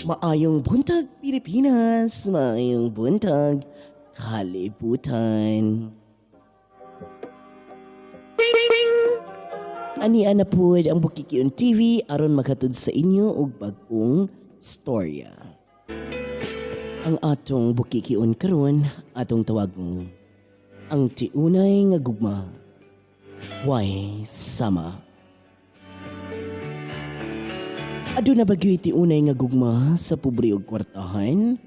Maayong buntag, Pilipinas, maayong buntag, kalibutan. Ani ana pod ang Bukikion TV aron maghatod sa inyo og bag-ong storya. Ang atong Bukikion karon atong tawagon ang tiunay nga gugma. Way sama. Aduna ba gyud tiunay nga gugma sa pobre ug kwartahan?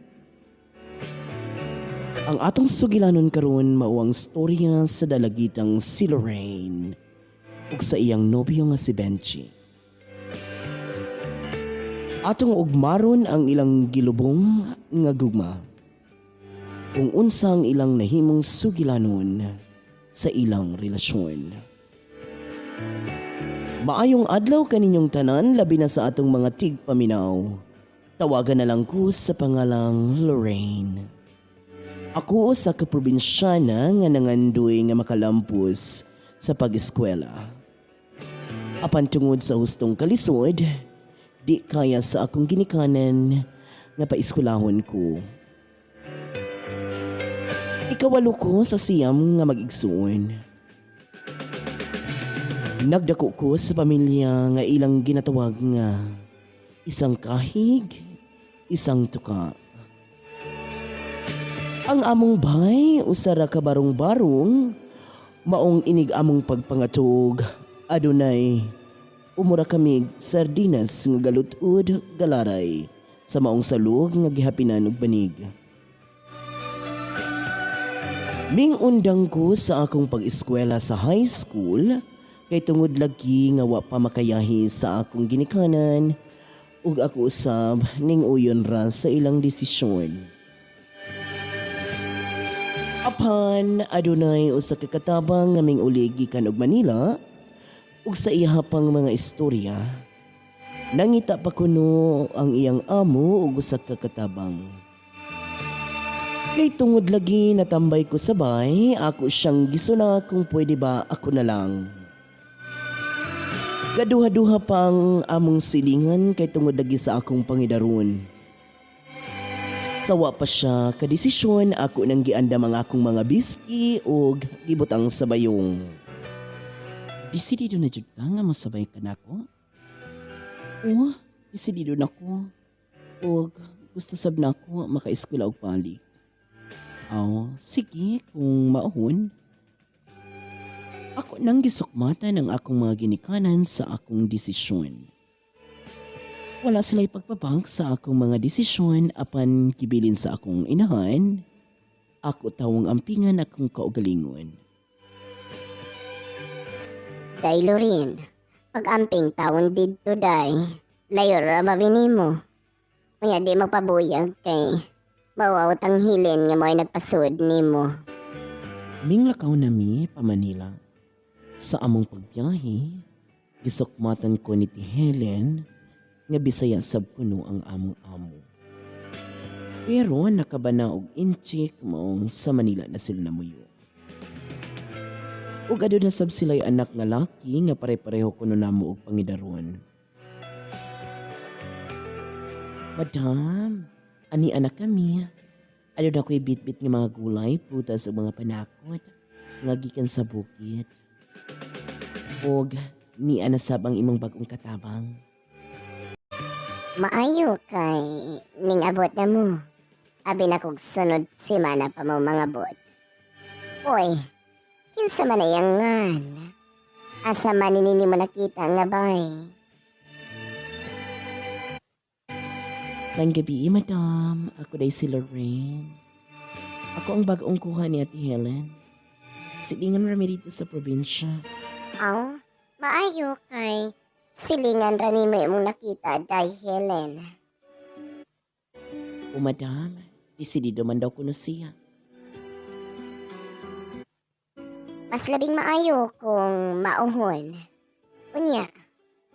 Ang atong sugilanon karon mao ang storya sa dalagitang si Lorraine ug sa iyang nobyo nga si Benji. Atong ugmaron ang ilang gilubong nga gugma. Kung unsa ang ilang nahimong sugilanon sa ilang relasyon. Maayong adlaw kaninyong tanan, labi na sa atong mga tigpaminaw. Tawagan na lang ko sa pangalang Lorraine. Ako sa kaprobinsyana nga nangandoy nga makalampos sa pag-eskwela. Apan tungod sa hustong kalisod, di kaya sa akong ginikanan nga paeskwelahon ko. Ikawalo ko sa 9 nga mag-igsuon. Nagdako ko sa pamilya nga ilang ginatawag nga isang kahig, isang tuka. Ang among bay usa ra ka barong-barong, maong inig among pagpangatog adunay umura kamig sardinas nga galutud galaray sa maong salog nga gihapinan og banig. Ming undang ko sa akong pag-eskwela sa high school kay tungod lagi nga wa pa makayahi sa akong ginikanan ug ako usab ning uyon ra sa ilang desisyon. Apan adunay usa ka katabang nga ming uli gikan og Manila ug sa iyaha pang mga istorya nangita pa kuno ang iyang amo ug usa ka katabang. Kay tungod lagi natambay ko sa bay, ako siyang gisuna kung pwede ba ako na lang. Gaduha-duha pang among silingan kay tungod lagi sa akong pangidaron. Sawa pa siya kadesisyon, ako nang giandam ang akong mga biski ug gibutang sa bayong. Desidido na jud ka nga mosabay ka nako? Oo, desidido na ko. Ug gusto sab nako makaeskwela og balik. Aw, sige kung maohon. Ako nang gisukmatan ang akong mga ginikanan sa akong desisyon. Wala sila'y pagpabang sa akong mga desisyon apan gibilin sa akong inahan, ako tawong ampingan akong kaugalingon. Day Lorin, pag-amping taon didto day, layo ra ba mo? Unya di magpabuyag kay mawawat ang hilin nga mo'y nagpasud nimo. Minglakaw nami pa Manila. Sa among pagbiyahe, gisukmatan ko ni Ti Helen nga Bisaya sab kuno ang among amo. Pero nakabana og Intsik maong sa Manila na sila namuyo. Ug aduna sab sila'y anak nga laki nga pare-pareho kuno namo og pangidaron. Madam, ani anak kami. Aduna ko'y bitbit nga mga gulay, prutas ug mga panakot nga gikan sa bukid. Og ni ana sab ang imong bag-ong katabang. Maayo kay ning abot na mo. Abi na kog sunod semana pa mo mga bot. Oy, kinsa man ay ngan? Asa man ni mo nakita nga bay? Maayong gabi, madam. Ako day si Lorraine. Ako ang bag-ong kuha ni Ate Helen. Silingan rami dito sa probinsya. Aw, maayo kay silingan ra nimo imong nakita day Helen. O madam, desidido man daw kuno siya. Mas labing maayo kung mauhon. Unya,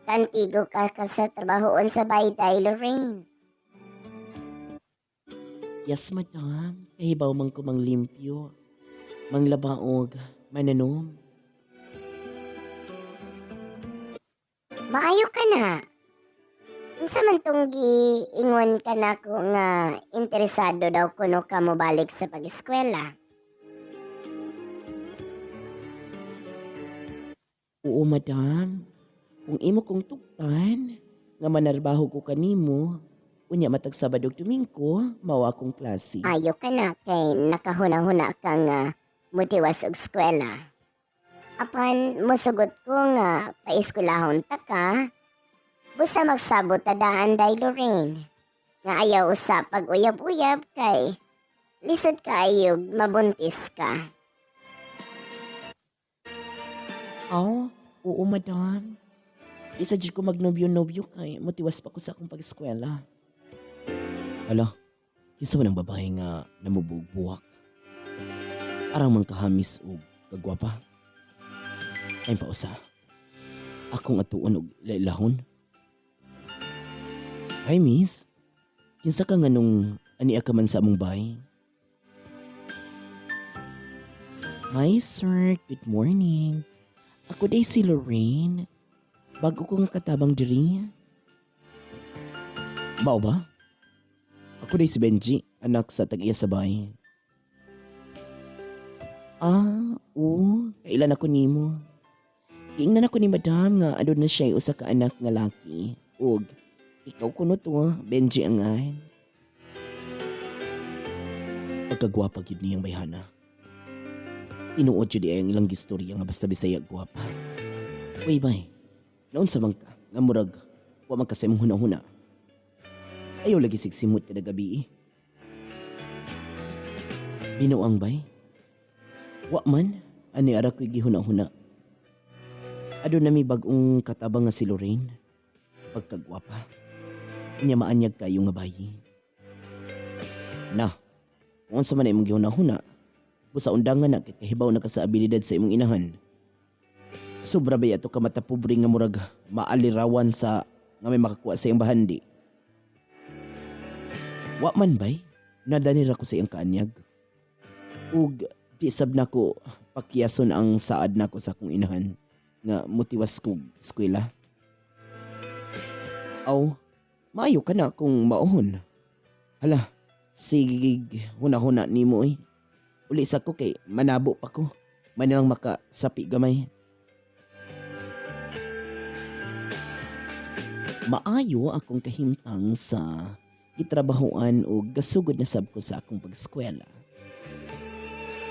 kantigo ka ka sa trabahoon sa bay day Lorraine. Yes, madam. Kahibaw man ko manglimpyo, manglabaog, mananom. Maayo ka na. Unsa man tong giingon ka nako nga interesado daw kuno ka mobalik sa pag-eskwela? Oo, madam. Kung imo kong tugtan, nga manarbaho ko kanimo, unya matag Sabado ug Domingo, mao akong klase. Ayo ka na kay nakahuna-huna ka nga mutiwas og eskwela. Apan mosugot ko nga paeskwelahon ta ka, busa magsabot ta daan day, Lorraine. Nga ayaw usa pag uyab-uyab kay lisod kaayog mabuntis ka. Aw, oo, madam. Isa jud ko magnobyo-nobyo kay motiwas pa ko sa akong pag-eskwela. Ala, kinsa man ang babae nga namubugbuwak? Arang man kahamis og kagwapa. Ay pausa. Akong atuon og lailahon. Hi, miss. Kinsa ka nga nung ania ka man sa among bahay? Hi, sir. Good morning. Ako day si Lorraine. Bago ko nga katabang diri. Mao ba? Ako day si Benji, anak sa tag-iya sa bahay. Ah, oo. Kailan ako nimo? Giingnan ako ni madam nga aduna na siya usa ka anak nga laki. Ug ikaw kuno to, ah, Benji angan. Pagkagwapa gyud niyang bayhana. Tinuod jud ay ang ilang gistorya nga basta Bisaya gwapa. Uy, bay. Naon sa man ka nga murag wa man ka sa imong hunahuna. Ayaw lagi sigsimot kada gabi eh. Binuang, bay. Wa man ani ara ko'y gihuna-huna. Aduna mi bag-ong katabang nga si Lorraine. Pagkagwapa. Unya maanyag kayo nga bayi. Na, kung unsa man imong gihuna-huna, busa undangan na kay kahibaw na ka sa abilidad sa imong inahan. Sobra ba ato ka mata pobre nga murag maalirawan sa nga may makakuha sa iyang bahandi? Wa man, bay, nadanira ko sa iyang kaanyag. Ug di sab nako pakiyason ang saad nako sa akong inahan nga motiwas kog eskwela. Aw, maayo ka na kung maohon. Hala, sige huna-huna nimo eh. Uli sa ko kay manabo pa ko. May lang makasapi gamay. Maayo akong kahimtang sa gitrabahoan o gasugod na sab ko sa akong pag-eskwela.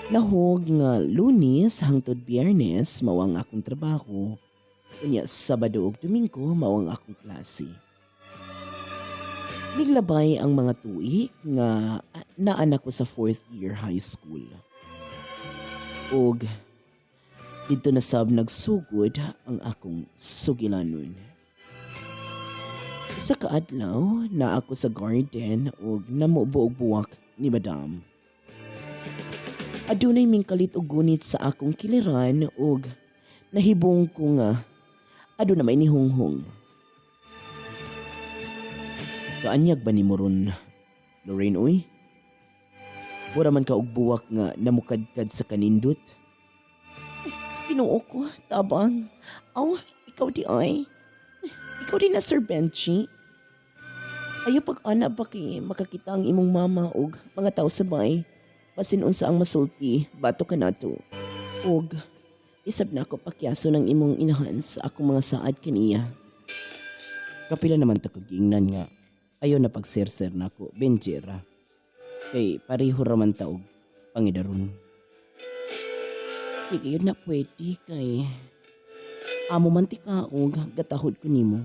Nahog nga Lunes hangtod Biyernes mao ang akong trabaho. Unya Sabado ug Domingo mao ang akong klase. Miglabay ang mga tuig nga naa ko sa fourth year high school. Og didto na sab nagsugod ang akong sugilanon. Sa kaadlaw na ako sa garden ug namubo og buwak ni madam. Adunay mingkalit og gunit sa akong kiliran ug nahibong ko nga aduna may nihunghong. Kaanyag ba nimo ron, Lorraine, uy? Wala man ka og buwak nga namukadkad sa kanindot. Ay, Ginoo ko, tabang. Aw, ikaw di ay. Ikaw din na, Sir Benji. Ayaw pag-ana ba kay makakita ang imong mama og mga tao sa bay. Basin unsa ang masulti, bato ka nato. Og isab na ako pakyaso ng imong inahan sa akong mga saad kaniya. Kapila naman ta kag giingnan nga ayaw na pagserser nako, Benji ra. Kay pareho ra man ta og pangidaron. Di kayo na pwede kay amo man ti ka og gatahod ko nimo.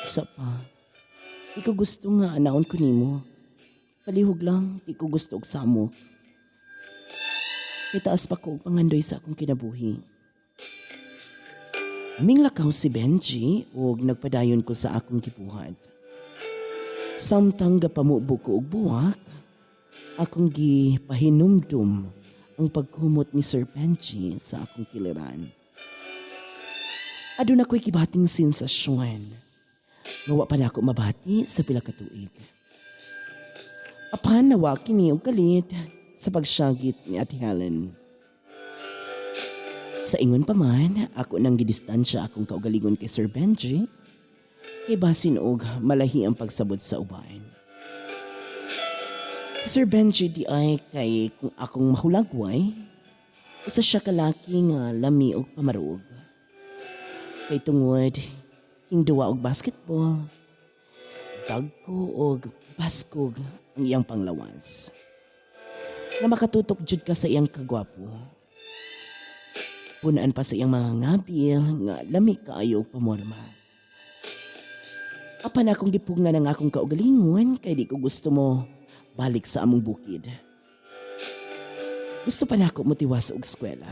Isa pa, di ko gusto nga anaon ko nimo. Palihog lang, di ko gusto og samok. Kay taas pa ko og pangandoy sa akong kinabuhi. Minglakaw si Benji ug nagpadayon ko sa akong gibuhat. Samtang gapamubo ko og buwak, akong gipahinumdum ang pagkumot ni Sir Benji sa akong kiliran. Aduna ko'y gibating sensasyon nga wa pa nako mabati sa pila ka tuig. Apan nawa kini og kalit sa pagsyagit ni Ate Helen. Sa ingon pa man, ako nang gidistansya akong kaugalingon kay Sir Benji. Kay basin og malahi ang pagsabot sa uban. Si Sir Benji di ay kay kung akong mahulagway, usa siya kalaki nga lami og pamarog. Kay tungod hingduwa og basketball, dagko og baskog ang iyang panglawas. Nga makatutok jud ka sa iyang kagwapo. Punaan pa sa iyang mga ngabil nga lami kaayo og pamorma. Apan akong gipugngan ang akong kaugalingon kay di ko gusto mo balik sa among bukid. Gusto pa nako motiwas og eskwela.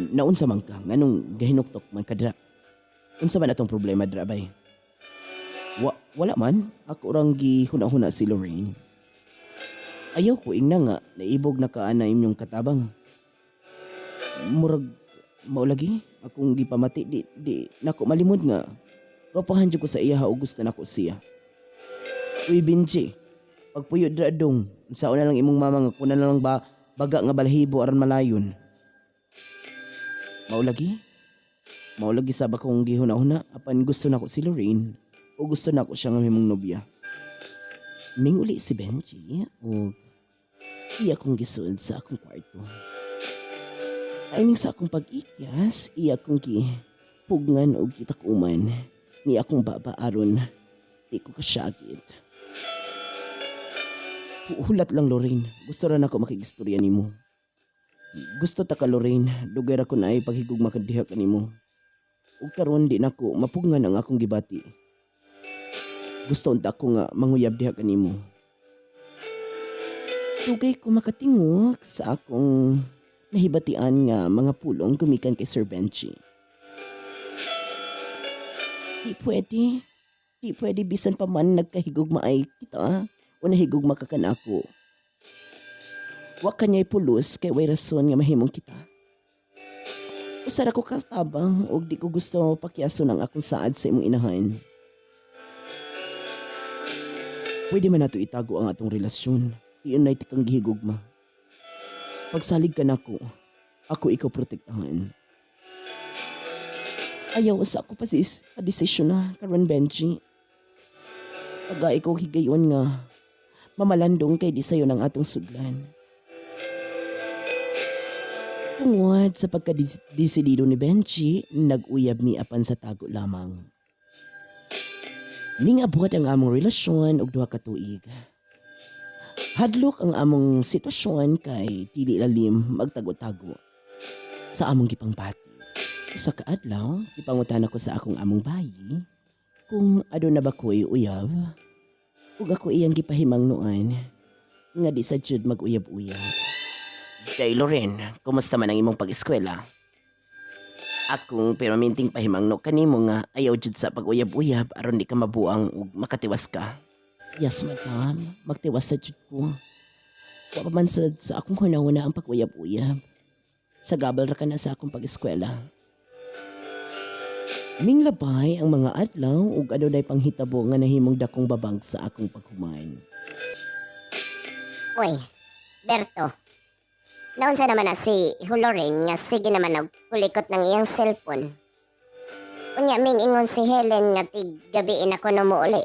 Naunsa man ka nganong gahinuktok man ka dira? Unsa man atong problema dira, bay? Wala man, ako rang gihuna-huna si Lorraine. Ayaw ko ingna nga naibog na ka ana inyong katabang. Murag maulagi akong gipamati, di nako malimod nga gwapahan jud ko sa iya og gusto nako siya. Uy Benji, pagpuyo dira dong, unsaon na lang imong mama nga kuna na lang ba baga nga balahibo aron malayon. Maulagi? Maulagi sa ba kong gihuna-huna apan gusto nako si Lorraine o gusto nako siya nga mahimong nobya. Minguli si Benji og iya kong gisuod sa akong kwarto. Timing sa akong pag-ikyas, iya kong gipugngan og gitakuman ni akong baba aron di ko kasyagit. Hulat lang, Lorraine, gusto ra nako makigistorya nimo. Gusto ta ka, Lorraine, dugay ra ko naay paghigugma kadiha kanimo. Ug karon di nako mapugngan ang akong gibati. Gusto unta ko nga manguyab diha kanimo. Dugay ko makatingog sa akong nahibatian nga mga pulong gumikan kay Sir Benji. Di pwede. Di pwede bisan pa man nagkahigugma ay kita o nahigugma ka kanako. Wa kanya'y pulos kay way rason nga mahimong kita. Usa ra ko katabang og di ko gusto pakyason ang akong saad sa imong inahan. Pwede man nato itago ang atong relasyon. Iyon na kang gihigugma. Pagsalig ka nako, ako ikaw protektahan. Ayaw sa ako pa sis, desisyon na karon, Benji. Taga ikaw higayon nga mamalandong kay di sayo ng atong sudlan. Tungod sa pagkadesidido ni Benji, nag-uyab mi apan sa tago lamang. Ningabot ang among relasyon og 2 ka tuig. Hadlok ang among sitwasyon kay dili lalim magtago-tago sa among gipangbati. Sa kaadlaw, gipangutana ko sa akong among bayi kung aduna ba ko'y uyab ug ako iyang gipahimangnoan nga di sa jud mag-uyab-uyab. Day Loren, kumusta man ang imong pag-eskwela? Akong permanenteng pahimangno kanimo nga ayaw jud sa pag-uyab-uyab aron di ka mabuang ug makatiwas ka. Yes, madam. Magtiwas sa jud ko. Wa pa man sa akong hunahuna ang pag-uyab-uyab. Sa gabal ra ka na sa akong pag-eskwela. Minglabay ang mga adlaw ug adunay panghitabo nga nahimong dakong babag sa akong paghuman. Uy, Berto. Naunsa naman na si Lorraine nga sige naman og kulikot ng iyang cellphone? Unya ming ingon si Helen nga tig gabiin ako no muuli.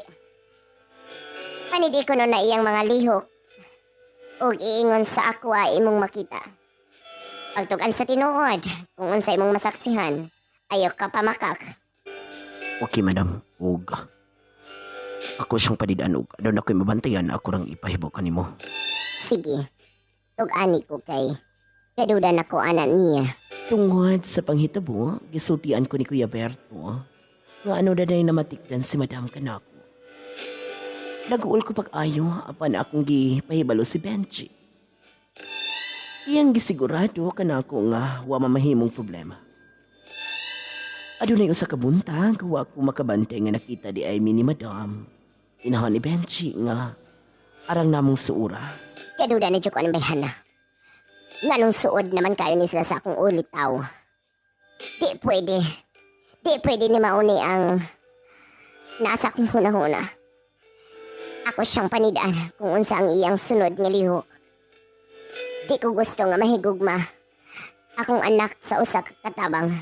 Panidi ko no na iyang mga lihok ug iingon sa ako ay imong makita. Pagtugan sa tinuod, kung unsa imong masaksihan, ayaw ka pamakak. Okay, madam. Ug ako siyang padidaan ug aduna ko'y mabantayan, ako rang ipahibaw kanimo. Sige, tug-ani ko kay kaduda na ko ana niya. Tungod sa panghitabo, gisultian ko ni Kuya Berto nga ano na day namatikdan si Madam kanako. Nag-uol ko pag-ayo apan akong gipahibalo si Benji. Iyang gisigurado kanako nga wa mamahimong problema. Adunay usa ka buntag, wa ko makabantay nga nakita di ay mi ni Madam. Inahan ni Benji nga arang namong suura. Kaduda na jud ko anang bayhana. Nganong suod naman kayo ni sila sa akong ulitaw? Di pwede. Di pwede ni mauni ang nasa akong hunahuna. Ako siyang panidaan kung unsa ang iyang sunod nga lihok. Di ko gusto nga mahigugma akong anak sa usa ka katabang.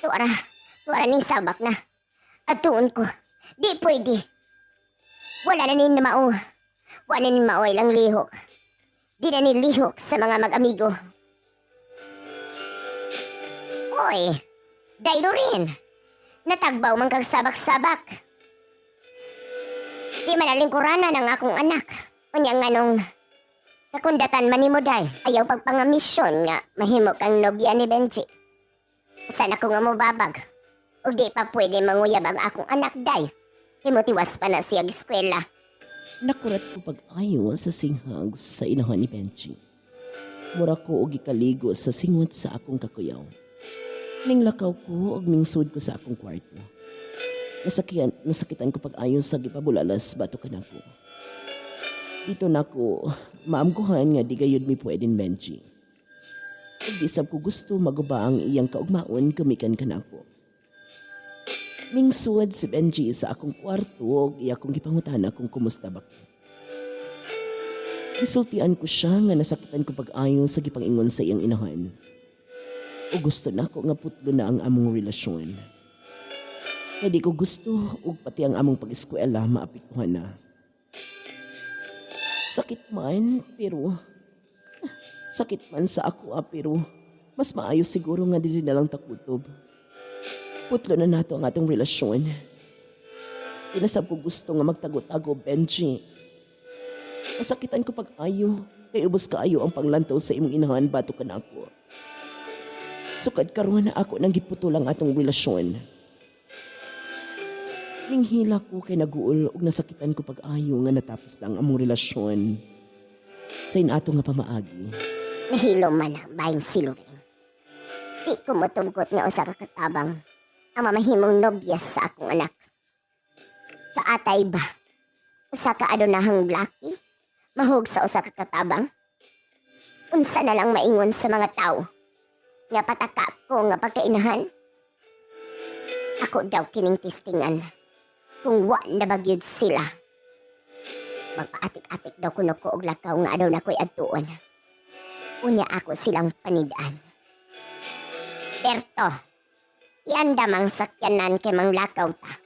Tuara, Wala ning sabak na. Atuon ko. Di pwede. Wala na ni mao. Wala ni mao ilang lihok. Di na ni lihok sa mga mag-amigo. Oy, daylo rin. Natagbaw man kag sabak-sabak. Di man alingkurana ng akong anak. Unya nganong kakundatan man nimo, day. Ayaw pagpangamisyon nga mahimo kang nobya ni Benji. Usa na ko nga mobabag. Ug di pa pwede manguyab ang akong anak, day. Himutiwas pa na siya eskwela. Nakurat ko pag-ayo sa singhag sa inahan ni Benji. Mura ko og gikaligo sa singot sa akong kakuyaw. Ninglakaw ko og mingsud ko sa akong kwarto. Nasakitan ko pag-ayo sa gipabulalas batok kanako. Dito nako maamguhan nga di gayud mi pwedeng Benji. Ug di sab ko gusto maguba ang iyang kaugmaon gumikan kanako. Mingsud si Benji sa akong kwarto ug iya akong gipangutana kung kumusta ba ko. Gisultian ko siya nga nasakitan ko pag-ayo sa gipangingon sa iyang inahan. O gusto nako nga putlo na ang among relasyon. Kaya di ko gusto ug pati ang among pag-eskwela maapektuhan na. Sakit man sa ako ah, pero mas maayo siguro nga dili na lang takutob. Putlo na nato ang atong relasyon. Di na sab ko gusto nga magtago-tago, Benji. Masakitan ko pag-ayo, kay ubos kaayo ang panglantaw sa imong inahan batok kanako. Sukad karon na ako nang giputol ang atong relasyon. Ninghila ko kay naguol ug nasakitan ko pag-ayo nga natapos lang among relasyon. Sa inato nga pamaagi. Nahilo man ang baying si Lorraine. Di ko motungkot nga usa ka katabang ang mamahimong nobya sa akong anak. Kaatay ba? Usa ka adunahang blaki? Mahug sa usa ka katabang? Unsa na lang maingon sa mga tao? Nga pataka ko nga pagkainahan? Ako daw kining tistingan. Kung wa na bagyod sila. Magpaatik-atik daw kuno ko og lakaw nga aduna ko'y adtuon. Unya ako silang panidaan. Berto, iandam ang sakyanan kay manglakaw ta.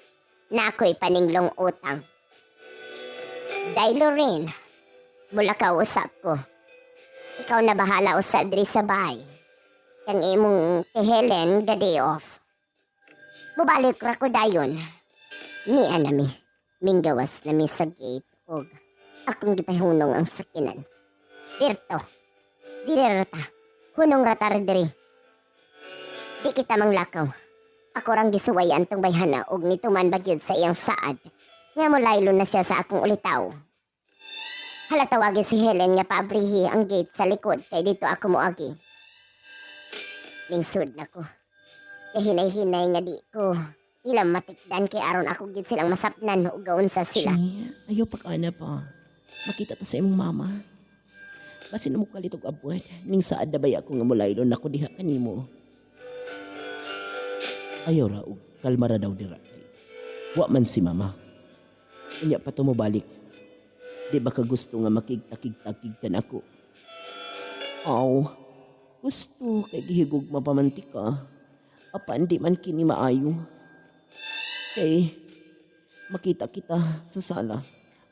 Na ako'y paninglong utang. Day Lorraine, mulakaw usap ko. Ikaw na bahala usa diri sa bahay. Kang imong kay Helen ga day off. Mubalik ra ko dayon. Ni anami, minggawas na mi sa gate og akong gipahunong ang sakyanan. Berto, diri ra ta. Hunong ra ta diri. Di kita manglakaw. Ako rang gisuwayan tong bayhana og nituman bagyod sa iyang saad. Nga molaylo na siya sa akong ulitaw. Hala, tawagi si Helen nga paabrihi ang gate sa likod kay dito ako moagi. Ningsud na ko. Kay hinay-hinay nga di ko nila matikdan kay aron ako gid silang masapnan ug gaunsa sila. Chi, ayaw pag-ana pa. Makita ta sa imong mama. Basin mo kalit og abot, ning saad na baya ako nga mulaylo nako diha kanimo. Ayaw ra og kalma ra daw dira. Wa man si mama. Unya pa to mobalik. Di ba ka gusto nga makigtakig-takig ka nako? Aw, gusto kay gihigog mapamanti ka. Apan di man kini maayo. Kay makita kita sa sala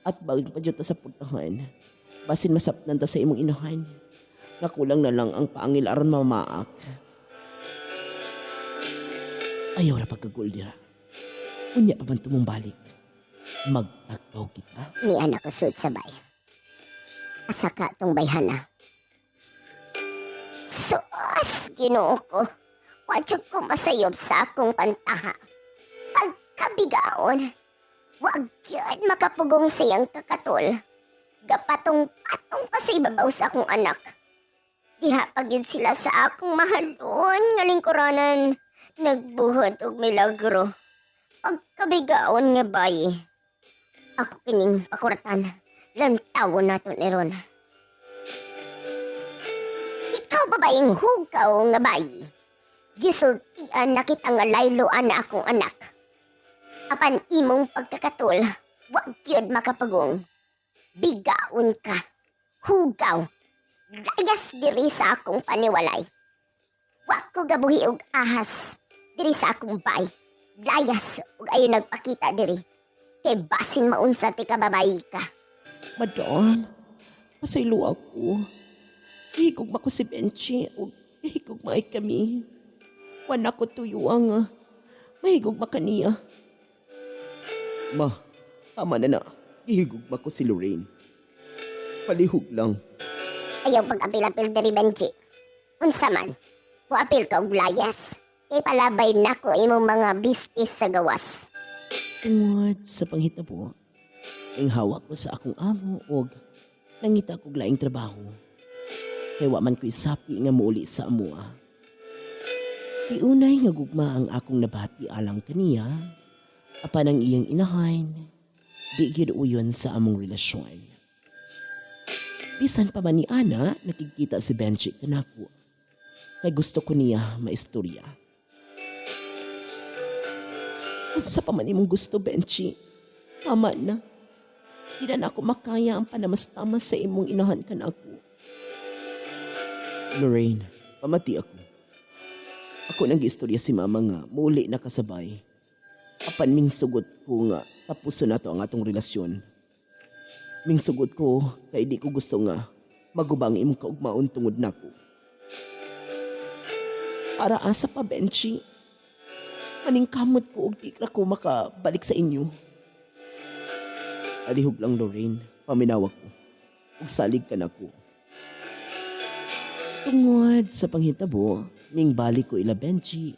at bago pa jud ta sa pultahan. Basin masapnan ta sa imong inahan. Nakulang na lang ang paangil aron mamaak. Ayaw ra pagkagul dira. Unya pa man tumong balik. Magtagbaw kita. Ni anak ko sud sa bay. Asa ka tong bayhana? Sus, Ginoo ko. Wa jud ko masayob sa akong pantaha. Pagkabigaon, wag gyud makapugong siyang kakatol. Gapatong-patong pa sa ibabaw sa akong anak. Diha pa gyud sila sa akong mahalon nga lingkuranan. Nagbuhat og milagro. Pagkabigaon nga bayi. Ako kining pakuratan. Lantawon nato ni ron. Ikaw babaeng hugaw nga bayi. Gisultian na kita nga layloan na akong anak. Apan imong pagkakatol, wag gyud makapagong. Bigaon ka. Hugaw. Layas diri sa akong paniwalay. Wa ko gabuhi og ahas. Diri sa akong bay. Layas ug ayo nagpakita diri. Kay basin maunsa ti kababayi ka. Madam, pasaylo ako. Gihigugma ko si Benchi ug gihigugmaay kami. Wala ko tuyo nga mahigugma ka niya. Ma, tama na na. Gihigugma ko si Lorraine. Palihog lang. Ayaw pag-apil-apil diri, Benji. Unsa man, muapil ka og layas. Kay palabay nako imong mga bispis sa gawas. Tungod sa panghitabo, ang hawak ko sa akong amo og nangita kog laing trabaho. Kay wa man ko'y sapi nga muuli sa amoa. Tiunay nga gugma ang akong nabati alang kaniya, apan ang iyang inahan, di gyud uyon sa among relasyon. Bisan pa man ni Ana, nakikita si Benji kanako. Kay gusto ko niya maistorya. Unsa pa man imong gusto, Benchi? Tama na. Di na ako makaya ang panamastamas sa imong inahan kanako. Lorraine, pamati ako. Ako nang giistorya si mama nga muli na kasabay. Apan ming sugot ko nga tapuson nato ang atong relasyon. Ming sugot ko kay di ko gusto nga magubang imong kaugmaon tungod nako. Para asa pa, Benchi? Maningkamot ko og di ra ko makabalik sa inyo. Alihog lang, Lorraine, paminawa ko. Ug salig ka nako. Tungod sa panghitabo, ning balik ko ila Benji.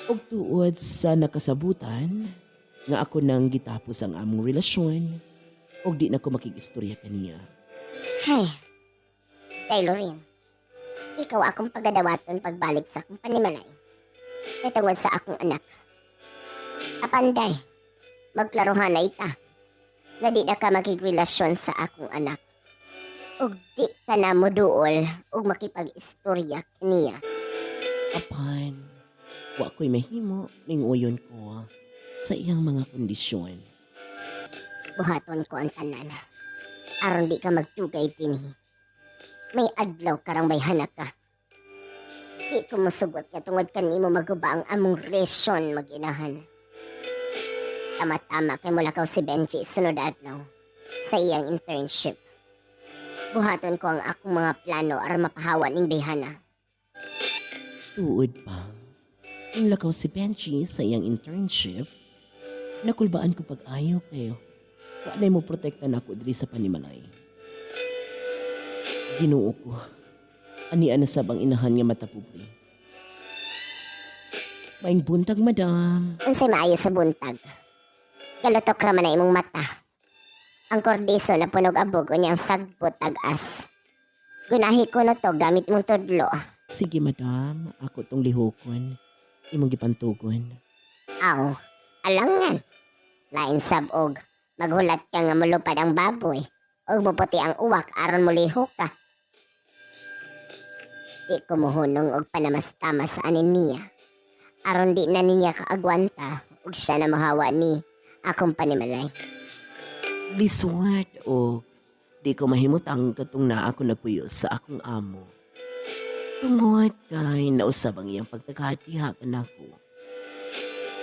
Ug tuod sa nakasabutan nga ako nang gitapos ang among relasyon ug di na ko makig-istorya kaniya. Hay. Day Lorraine, ikaw akong pagadawaton pagbalik sa akong panimalay. Kay tungod sa akong anak. Apan day, magklaruhan na ita. Nga di na ka makigrelasyon sa akong anak. Ug di ka na moduol ug makipag-istorya kaniya. Apan, wa ko'y mahimo ning uyon ko sa iyang mga kondisyon. Buhaton ko ang tanan. Aron di ka magtugay dinhi. May adlaw karang may hanap ka. Di ko mosugot nga tungod kanimo maguba ang among relasyon mag-inahan. Tama-tama kay mulakaw si Benji sunod adlaw sa iyang internship. Buhaton ko ang akong mga plano aron mapahawa ning bihana. Tuod pa. Nung lakaw si Benji sa iyang internship, nakulbaan ko pag-ayo kayo. Wa na mo protekta nako diri sa panimalay. Ginoo ko. Ani na sab ang inahan nga mata pobre. Maing buntag, madam. Unsay maayo sa buntag? Galutok ra man na imong mata. Ang kordiso na punog abog unya ang sagbot tag-as. Gunahi ko no to gamit mong tudlo. Sige, madam, ako tong lihokon. Imong gipantugon. Aw, alangan. Lain sab og maghulat ka nga mulupad ang baboy ug muputi ang uwak aron mulihok ka. Di ko muhunong og panamastamas sa anin niya. Aron di na niya kaagwanta ug siya na mahawa ni akong panimalay. Liswat o di ko mahimutang katong naa ako nagpuyo sa akong amo. Tungod kay nausab ang iyang pagtagatiha kanako.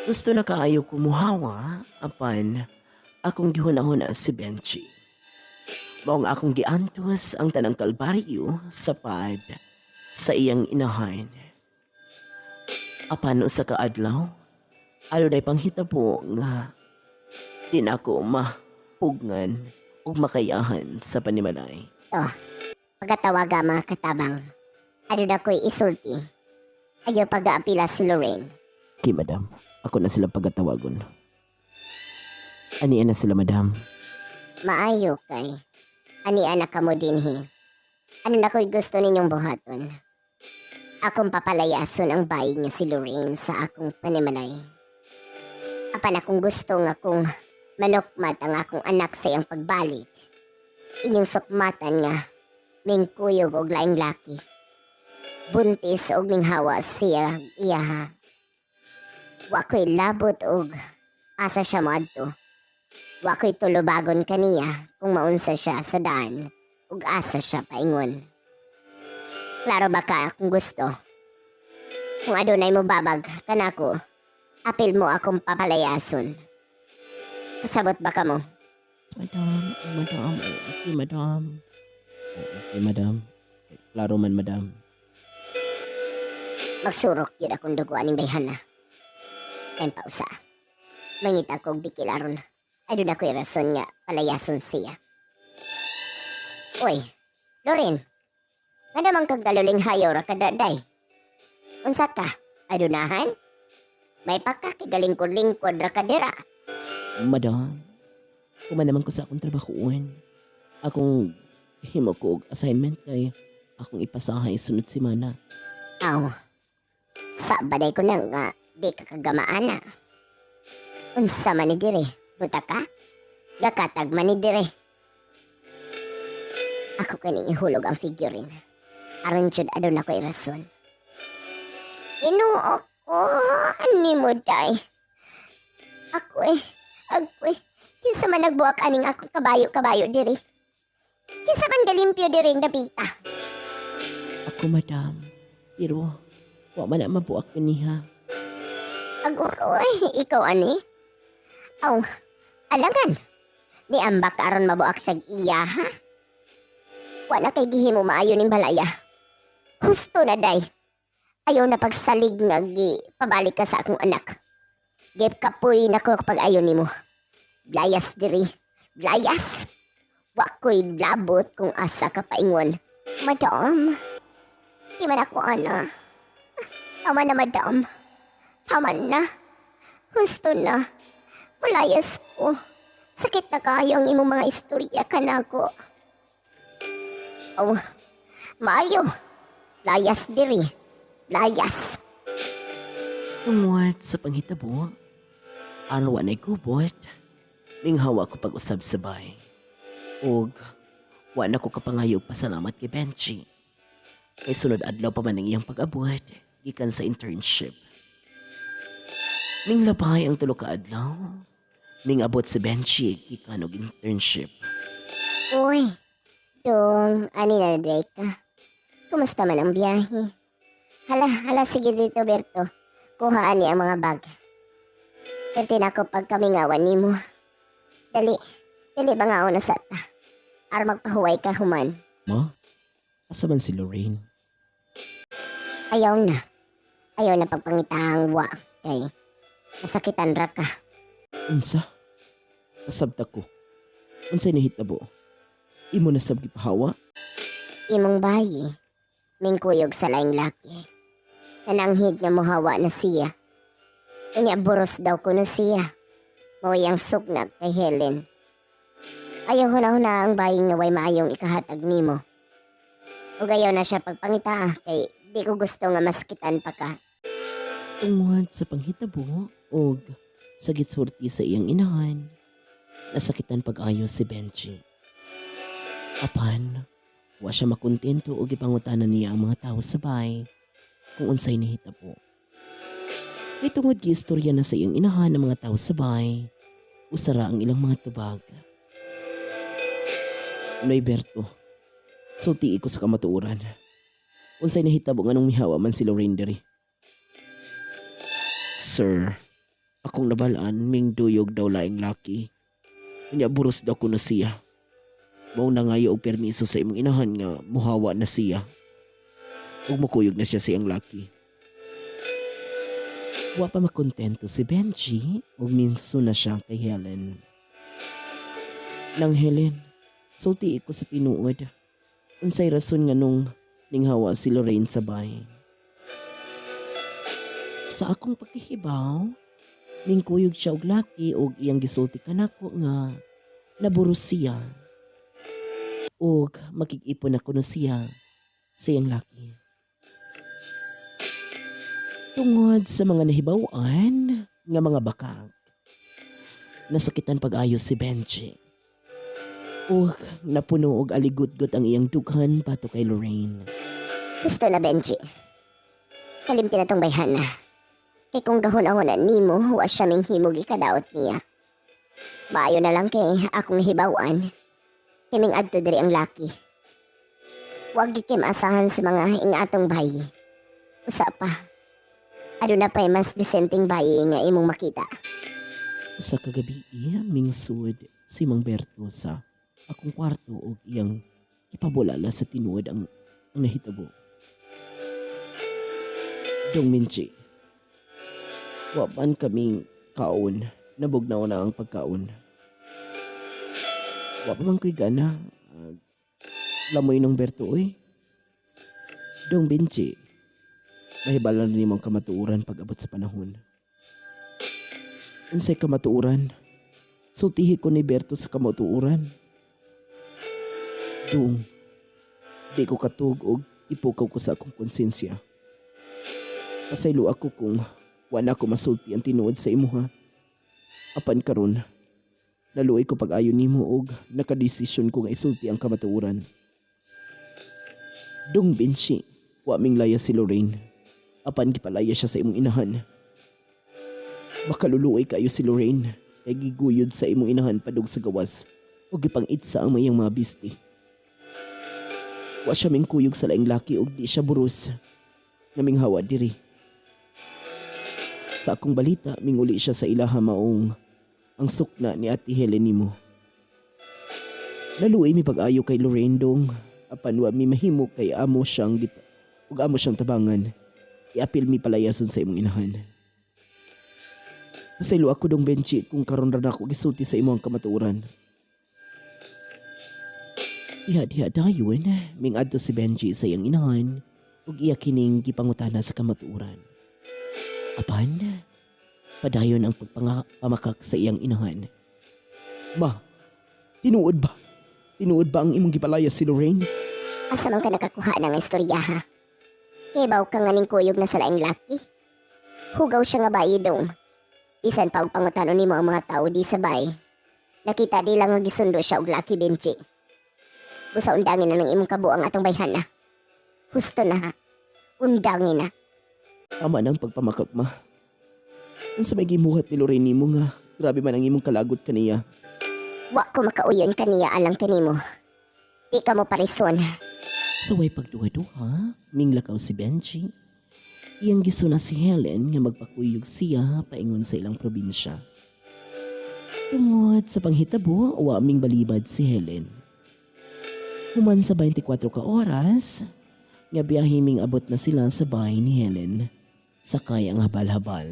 Gusto na kaayo kumuhawa apan akong gihuna-huna si Benji. Maong akong giantos ang tanang kalbaryo sa pad sa iyang inahan. Apan usa ka adlaw, adunay panghitabo nga di na ako mapugngan ug makayahan sa panimalay. Pagkatawaga mga katabang. Ano na ko'y isulti. Ayaw pag-aapila si Lorraine. Okay, madam. Ako na sila pagkatawagon. Anian na sila, madam. Maayo kay. Ani anak ka mo dinhi. Ano na ko'y gusto ninyong buhaton? Akong papalayason ang bayi nga si Lorraine sa akong panimalay. Apan akong gusto nga kung manukmat ang akong anak sa iyang pagbalik. Inyong sukmatan nga mingkuyog og laing laki. Buntis og minghawa siya iyaha. Wa ko'y labot og asa siya moadto. Wa ko'y tulubagon kaniya kung maunsa siya sa daan ug asa siya paingon. Klaro ba ka akong gusto? Kung adunay mo babag kanako, apil mo akong papalayason. Kasabot ba ka mo? Madam, oh, madam, oh, okay, madam. Oh, okay, madam. Klaro man, madam. Magsurok yun akong dugo aning bayhana. Time pa usa. Mangita kog bikil aron. Aduna ko'y rason nga palayason siya. Uy, Loren. Nga naman kag galuling hayaw ra kadaday. Unsa ka? Adunahan? May pagkakigalingkod-lingkod ra kadira. Madam, kuman naman ko sa akong trabahoon. Akong himo ko og assignment kay akong ipasahay sunod semana. Aw. Sa baday ko na nga, di ka kagamaan na. Unsa man ni dire, buta ka? Gakatag man ni dire. Ako kaning ihulog ang figurine. Aron jud aduna ko'y rason. Ginoo ko, ani mo day. Ako eh, ako eh. Kinsa man nagbuak aning akong kabayo-kabayo dire? Kinsa man galimpyo dire ang dapita? Ako, madam. Pero, wa man na mabuak niha. Aguroy, ikaw ani? Aw, alangan. Ni ambak aron mabuak sag iya, ha? Wala kay gihimo maayo ning balaya. Husto na day. Ayaw na pagsalig nga gi pabalik ka sa akong anak. Gep kapoy na ko pag ayo nimo. Layas diri. Layas. Wa ko'y labot kung asa ka paingon. Madam, di man ako ana. Tama na, madam. Tama na. Gusto na. Malayas ko. Sakit na kayo ang imong mga istorya kanako. Oh, maayo. Layas diri. Layas. Tungod sa panghitabo, aron wa na'y gubot, minghawa ko pag-usab sa bay. Og wa na ko kapangayo og pasalamat kay Benji. Kay sunod adlaw pa man ang iyang pag-abot gikan sa internship. Minglabay ang tulo ka adlaw. Mingabot si Benji gikan og internship. Uy, dong, ani na day ka. Kumusta man ang biyahe? Hala, hala, sige dito, Berto. Kuha ani ang mga bag. Perte na ako pag kamingawan nimo. Dali, dali ba nga na sa ta? Aron magpahuway ka human. Ma, asa man si Lorraine? Ayaw na. Ayaw na pagpangitahang wa. Kay, masakitan ra ka. Unsa? Pasabta ko. Unsay nahitabo? Imo na sab gipahawa? Imong bayi, mingkuyog sa laing laki. Nananghid nga muhawa na siya. Unya buros daw kuno siya. Mao ang sugnag kay Helen. Ayaw huna-huna ang bayi nga way maayong ikahatag nimo. Ug ayaw na siya pagpangita kay di ko gusto nga masakitan pa ka. Tungod sa panghitabo og sa gisurti sa iyang inahan, nasakitan pag-ayo si Benji. Apan, wa siya makontento og gipangutana niya ang mga tawo sa bay kung unsay nahitabo. Kay tungod giistorya na sa iyang inahan ang mga tawo sa bay, usara ang ilang mga tubag. Noy Berto, sultii ko sa kamatuoran. Unsay nahitabo nganong mihawa man si Lorraine diri? Sir, akong nabalaan ming duyog daw laing laki. Unya buros daw kuno siya. Mao na ngayo og permiso sa imong inahan nga muhawa na siya. Ug mukuyog na siya sa iyang laki. Wa pa makontento si Benji ug minso na siya kay Helen. Nang Helen, sulti ko sa tinuod. Unsay rason nga nung ninghawa si Lorraine sa bay? Sa akong pagkahibaw, mingkuyog siya og laki og iyang gisulti kanako nga naburos siya. Og makig-ipon na kuno siya sa iyang laki. Tungod sa mga nahibaw-an nga mga bakag, nasakitan pag-ayos si Benji. Ug napuno og aligutgot ang iyang dughan pato kay Lorraine. Gusto na, Benji. Kalimti na tong bayhana. Kay kung gahuna-huna nimo, wa siya ming himog ikadaot niya. Maayo na lang kay akong hibawan. Kiming adto diri ang laki. Wag gyud kay maasahan sa mga ingatong bayi. Usa pa. Aduna pa'y mas disenteng bayi nga imong makita. Usa ka gabi, mingsud si Mang Berto sa akong kwarto og iyang gipabulala sa tinuod ang nahitabo. "Dong Minchi, wa man kaming kaon, nabugnaw na ang pagkaon. Wa pa man ko'y gana. Lamoy ng Berto oy. Dong Benchi, mahibalan nimo ang kamatuoran pag abot sa panahon." "Unsay kamatuoran? Sultihi ko ni Berto sa kamatuoran." "Dong, di ko katug og ipukaw ko sa akong konsensya. Pasaylo ako kung wala ko masulti ang tinuod sa imuha. Apan karon, naluoy ko pag-ayo nimo og nakadesisyon ko nga isulti ang kamatuoran. Dong Benchi, wa ming laya si Lorraine. Apan gipalaya siya sa imong inahan. Makaluluoy kayo si Lorraine kay giguyod sa imong inahan padung sa gawas ug gipang-itsa ang iyang mga bisti. Wa siya mingkuyog sa laing laki ug di siya buros nga minghawa diri. Sa akong balita, minguli siya sa ilaha maong ang sukna ni Ate Helen nimo. Naluoy mi pag-ayo kay Lorraine, dong, apan wa mi mahimo kay amo siyang gita ug amo siyang tabangan. Iapil mi palayason sa imong inahan. Pasaylo ako, Dong Benchi, kung karon ra nako gisulti sa imo ang kamatuoran." Diha diha dayon, mingadto si Benji sa iyang inahan ug iya kining gipangutana sa kamatuoran. Apan, padayon ang pagpangapamakak sa iyang inahan. "Ma, tinuod ba? Tinuod ba ang imong gipalaya si Lorraine?" Asa man ka nakakuha ng istorya, ha? Kibaw ka nga ning kuyog na sa laing laki. Hugaw siya nga bayi, dong. Bisan pa og pangutanon nimo ang mga tao di sa bay. Nakita di lang nga gisundo siya og laki, Benji. Busa undangin na ng imong kabuang atong bayhana. Husto na, ha. Undangin na. "Tama na ang pagpamakak, ma. Unsa may gimuhat ni Lorraine nimo nga grabe man ang imong kalagot kaniya?" Wa ko makauyon kaniya alang kanimo. Di ka mo parison. Sa way pagduha-duha, minglakaw si Benji. Iyang gisuna si Helen nga magpakuyog siya paingon sa ilang probinsya. Tungod sa panghitabo, wa ming balibad si Helen. Human sa 24 ka oras, nga biyahe ming abot na sila sa bahay ni Helen. Sakay ang habal-habal.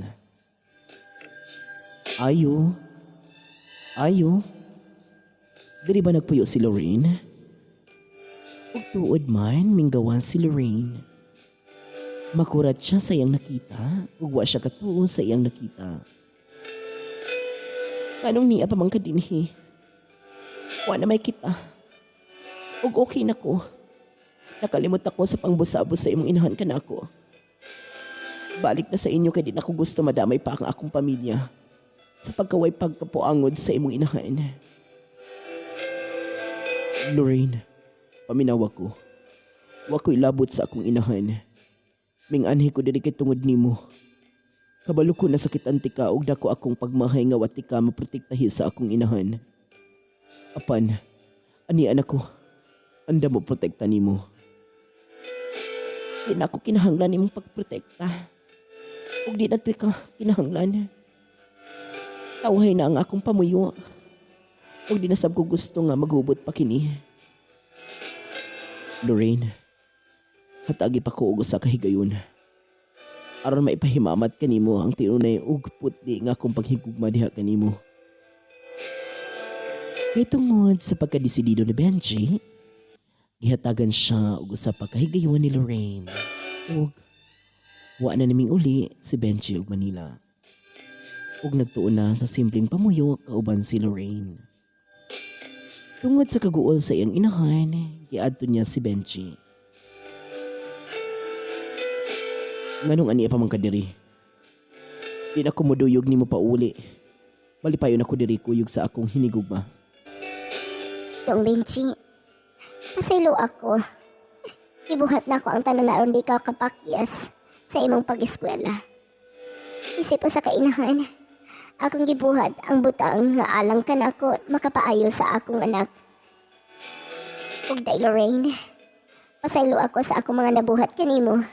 "Ayo. Ayo. Diri ba nagpuyo si Lorraine?" Ug tuod man, minggawan si Lorraine. Makurat siya sa iyang nakita ug wa siya katuo sa iyang nakita. "Anong niya pa man ka dinhi? Wa na may kita. Ug okay na ko. Nakalimot ako sa pangbusabos sa imong inahan kanako. Balik na sa inyo kay di na ko gusto madamay pa ang akong pamilya sa pagkaway pagkapuangod sa imong inahan." "Lorraine, paminawa ko. Wa ko'y labot sa akong inahan. Ming-anhi ko diri kay tungod nimo. Kabalo ko nasakitan tika ug dako akong pagmahay nga wa tika maprotektahi sa akong inahan. Apan, ani anak ko, andam mo protekta nimo." "Di na ako kinahanglan imong pagprotekta. Ug di na tika kinahanglan. Tawhay na ang akong pamuyo. Ug di na sab ko gusto nga maghubot pa kini." "Lorraine, hatagi pa ko og usa ka higayon aron maipahimamat kanimo ang tinunay ug putli nga akong paghigugma diha kanimo." Kay tungod sa pagkadesidido ni Benji, gihatagan siya og usa pa ka higayon ni Lorraine. Ug wa na naming uli si Benji og Manila. Ug nagtuon na sa simpleng pamuyo kauban si Lorraine. Tungod sa kaguol sa iyang inahan, giadto niya si Benji. "Nganong ani pa man ka diri? Di na ko moduyog nimo pauli. Malipayon ako diri kuyog sa akong hinigugma." Dong Benji, pasaylo ako. Ibuhat na ako ang tanan aron di ka kapakyas sa imong pag-eskwela. Isip pa sa kainahan, akong gibuhat ang butang nga alang kanako makapaayo sa akong anak. Ug day Lorraine, pasaylo ako sa akong mga nabuhat kanimo.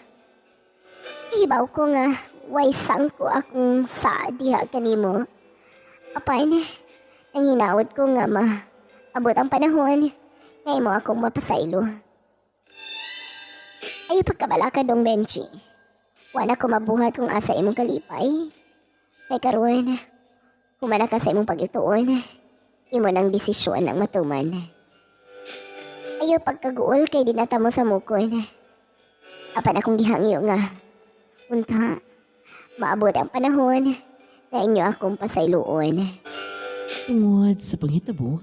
Hibaw ko nga Way sangko akong sa diha kanimo. Apan, ang hinaot ko nga ma, abot ang panahon, nga imo akong mapasaylo. Ay pagkabala ka dong, Benji. Wala ko mabuhat kung asa imong kalipay. Kay karon, humana ka sa imong pag-ituon. Imo nang desisyon ang matuman. Ayaw pagkaguol kay dinata mo sa mukon. Apan akong gihangyo nga. Unta, maabot ang panahon na inyo akong pasayloon. Tungod sa panghitabo,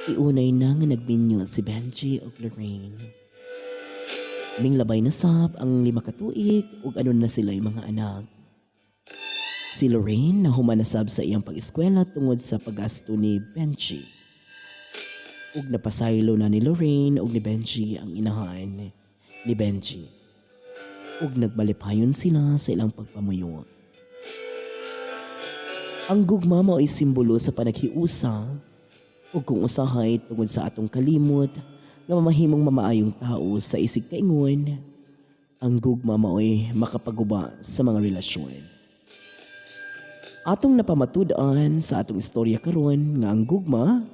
iunay na nga nagminyo si Benji og Lorraine. Minglabay na sab ang 5 ka tuig ug anon na sila'y mga anak. Si Lorraine nahuman na sab sa iyang pag-eskwela tungod sa paggasto ni Benji. Ug napasaylo na ni Lorraine ug ni Benji ang inahan ni Benji. Ug nagmalipayon sila sa ilang pagpamuyo. Ang gugma mao'y simbolo sa panaghiusa ug kung usahay tungod sa atong kalimot nga mamahimong mamaayong tao sa isig kaingon, ang gugma mao'y makapaguba sa mga relasyon. Atong napamatud-an sa atong istorya karon nga ang gugma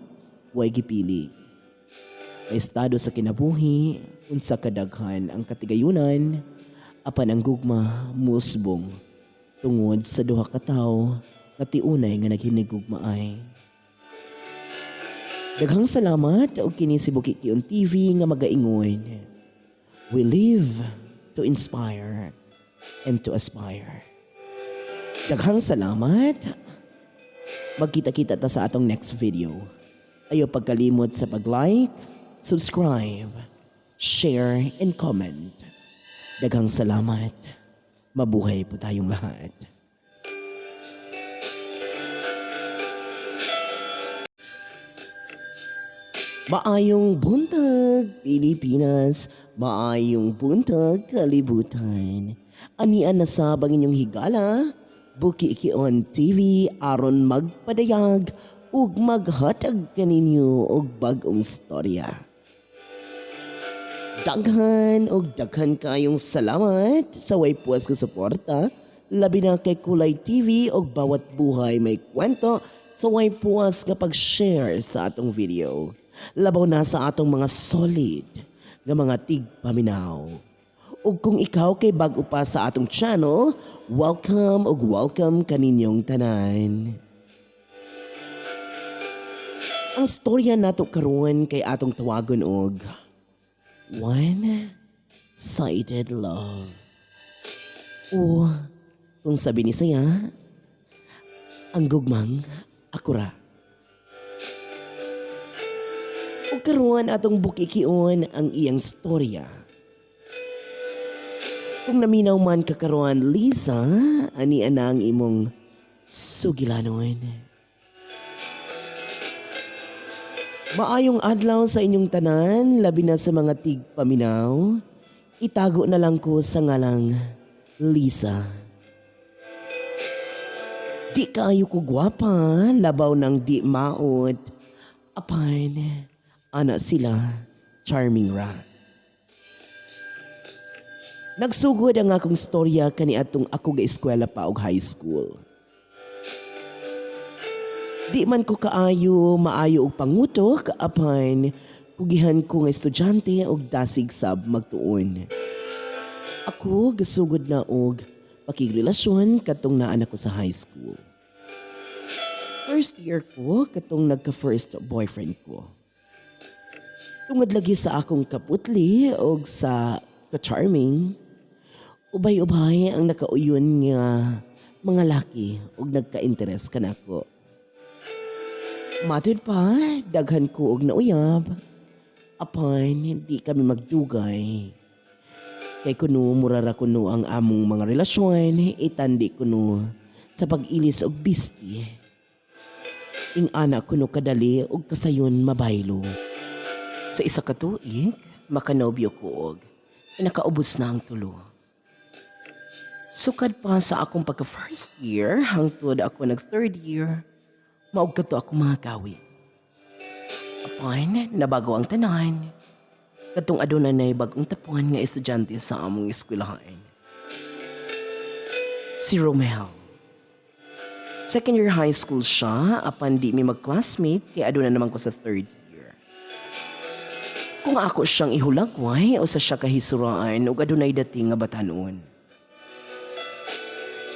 way gipili. Estado sa kinabuhi unsa kadaghan ang katigayunan, apan ang gugma muusbong tungod sa duha ka tawo nga tiunay nga naghinigugmaay. Daghang salamat og kini si Bukikion TV nga magaingon. We live to inspire and to aspire. Daghang salamat. Magkita-kita ta sa atong next video. Ayaw pagkalimot sa pag-like, subscribe, share, and comment. Daghang salamat. Mabuhay po tayong lahat. Maayong buntag, Pilipinas. Maayong buntag, kalibutan. Anian na sab ang inyong higala, Bukikion TV aron magpadayag ug maghatag kaninyo og bag-ong storya. Daghan og daghan kayong salamat sa way puwas nga suporta, labi na kay Kulay TV og bawat buhay may kwento sa way puwas nga pag-share sa atong video. Labaw na sa atong mga solid nga mga tigpaminaw. Ug kung ikaw kay bag-o pa sa atong channel, welcome ug welcome kaninyong tanan. Ang storya nato karon kay atong tawagon og One-Sided Love. O kung sabi ni saya, ang gugmang akura. Ug karon atong bukikion ang iyang storya. Kung naminaw man ka karon, Lisa, ani ana ang imong sugilanon. Maayong adlaw sa inyong tanan, labi na sa mga tigpaminaw. Itago na lang ko sa ngalang Lisa. Di kaayo ko gwapa, labaw ng di maot. Apan, ana sila, charming ra. Nagsugod ang akong storya kaniadtong ako ga-eskwela pa og high school. Di man ko kaayo maayo og pangutok apan kugihan ko nga estudyante og dasig sab magtuon. Ako gasugod na og pakigrelasyon katong naa na ko sa high school. First year ko katong nagka first boyfriend ko. Tungod lagi sa akong kaputli og sa ka-charming, ubay-ubay ang nakauyon nga mga laki og nagka-interes kanako. Matod pa, daghan ko og nauyab. Apan, di kami magdugay. Kay kuno murara kuno ang among mga relasyon, itandi kuno sa pag-ilis og bisti. Ing-ana kuno kadali og kasayon mabaylo. Sa isa ka tuig, makanobyo ko og nakaubos na ang tulo. Sukad pa sa akong pagka first year hangtod ako nag third year, maog kato ako mga gawi. Apan, nabago ang tanan. Katong aduna nay bagong tapon nga estudyante sa among eskwelahan. Si Romel. Second year high school siya, apan di mi mag-classmate kay aduna naman ko sa third year. Kung ako siyang ihulagway o sa siya kahisuraan ug adunay dating nga batanon.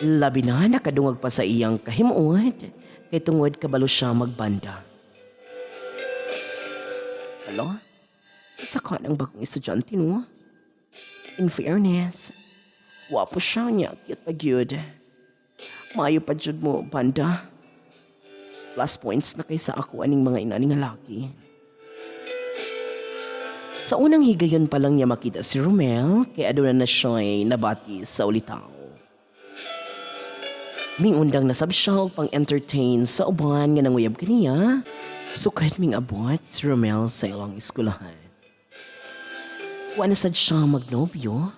Labi na nakadungag pa sa iyang kahimuot kay tungod kabalo siya magbanda. Hala? Sa ka ng bagong estudyante, no? In fairness, wapo siya niya, cute pa gyud. Maayo pa jud mo, banda. Plus points na kaysa ako aning mga inaning laki. Sa unang higayon pa lang niya makita si Romel, kay aduna na siya ay nabati sa ulitaw. Mingundang nasab siya og pang-entertain sa uban nga nanguyab kaniya, sukad ming abot si Romel sa ilang eskwelahan. Wa na sad siya magnobyo.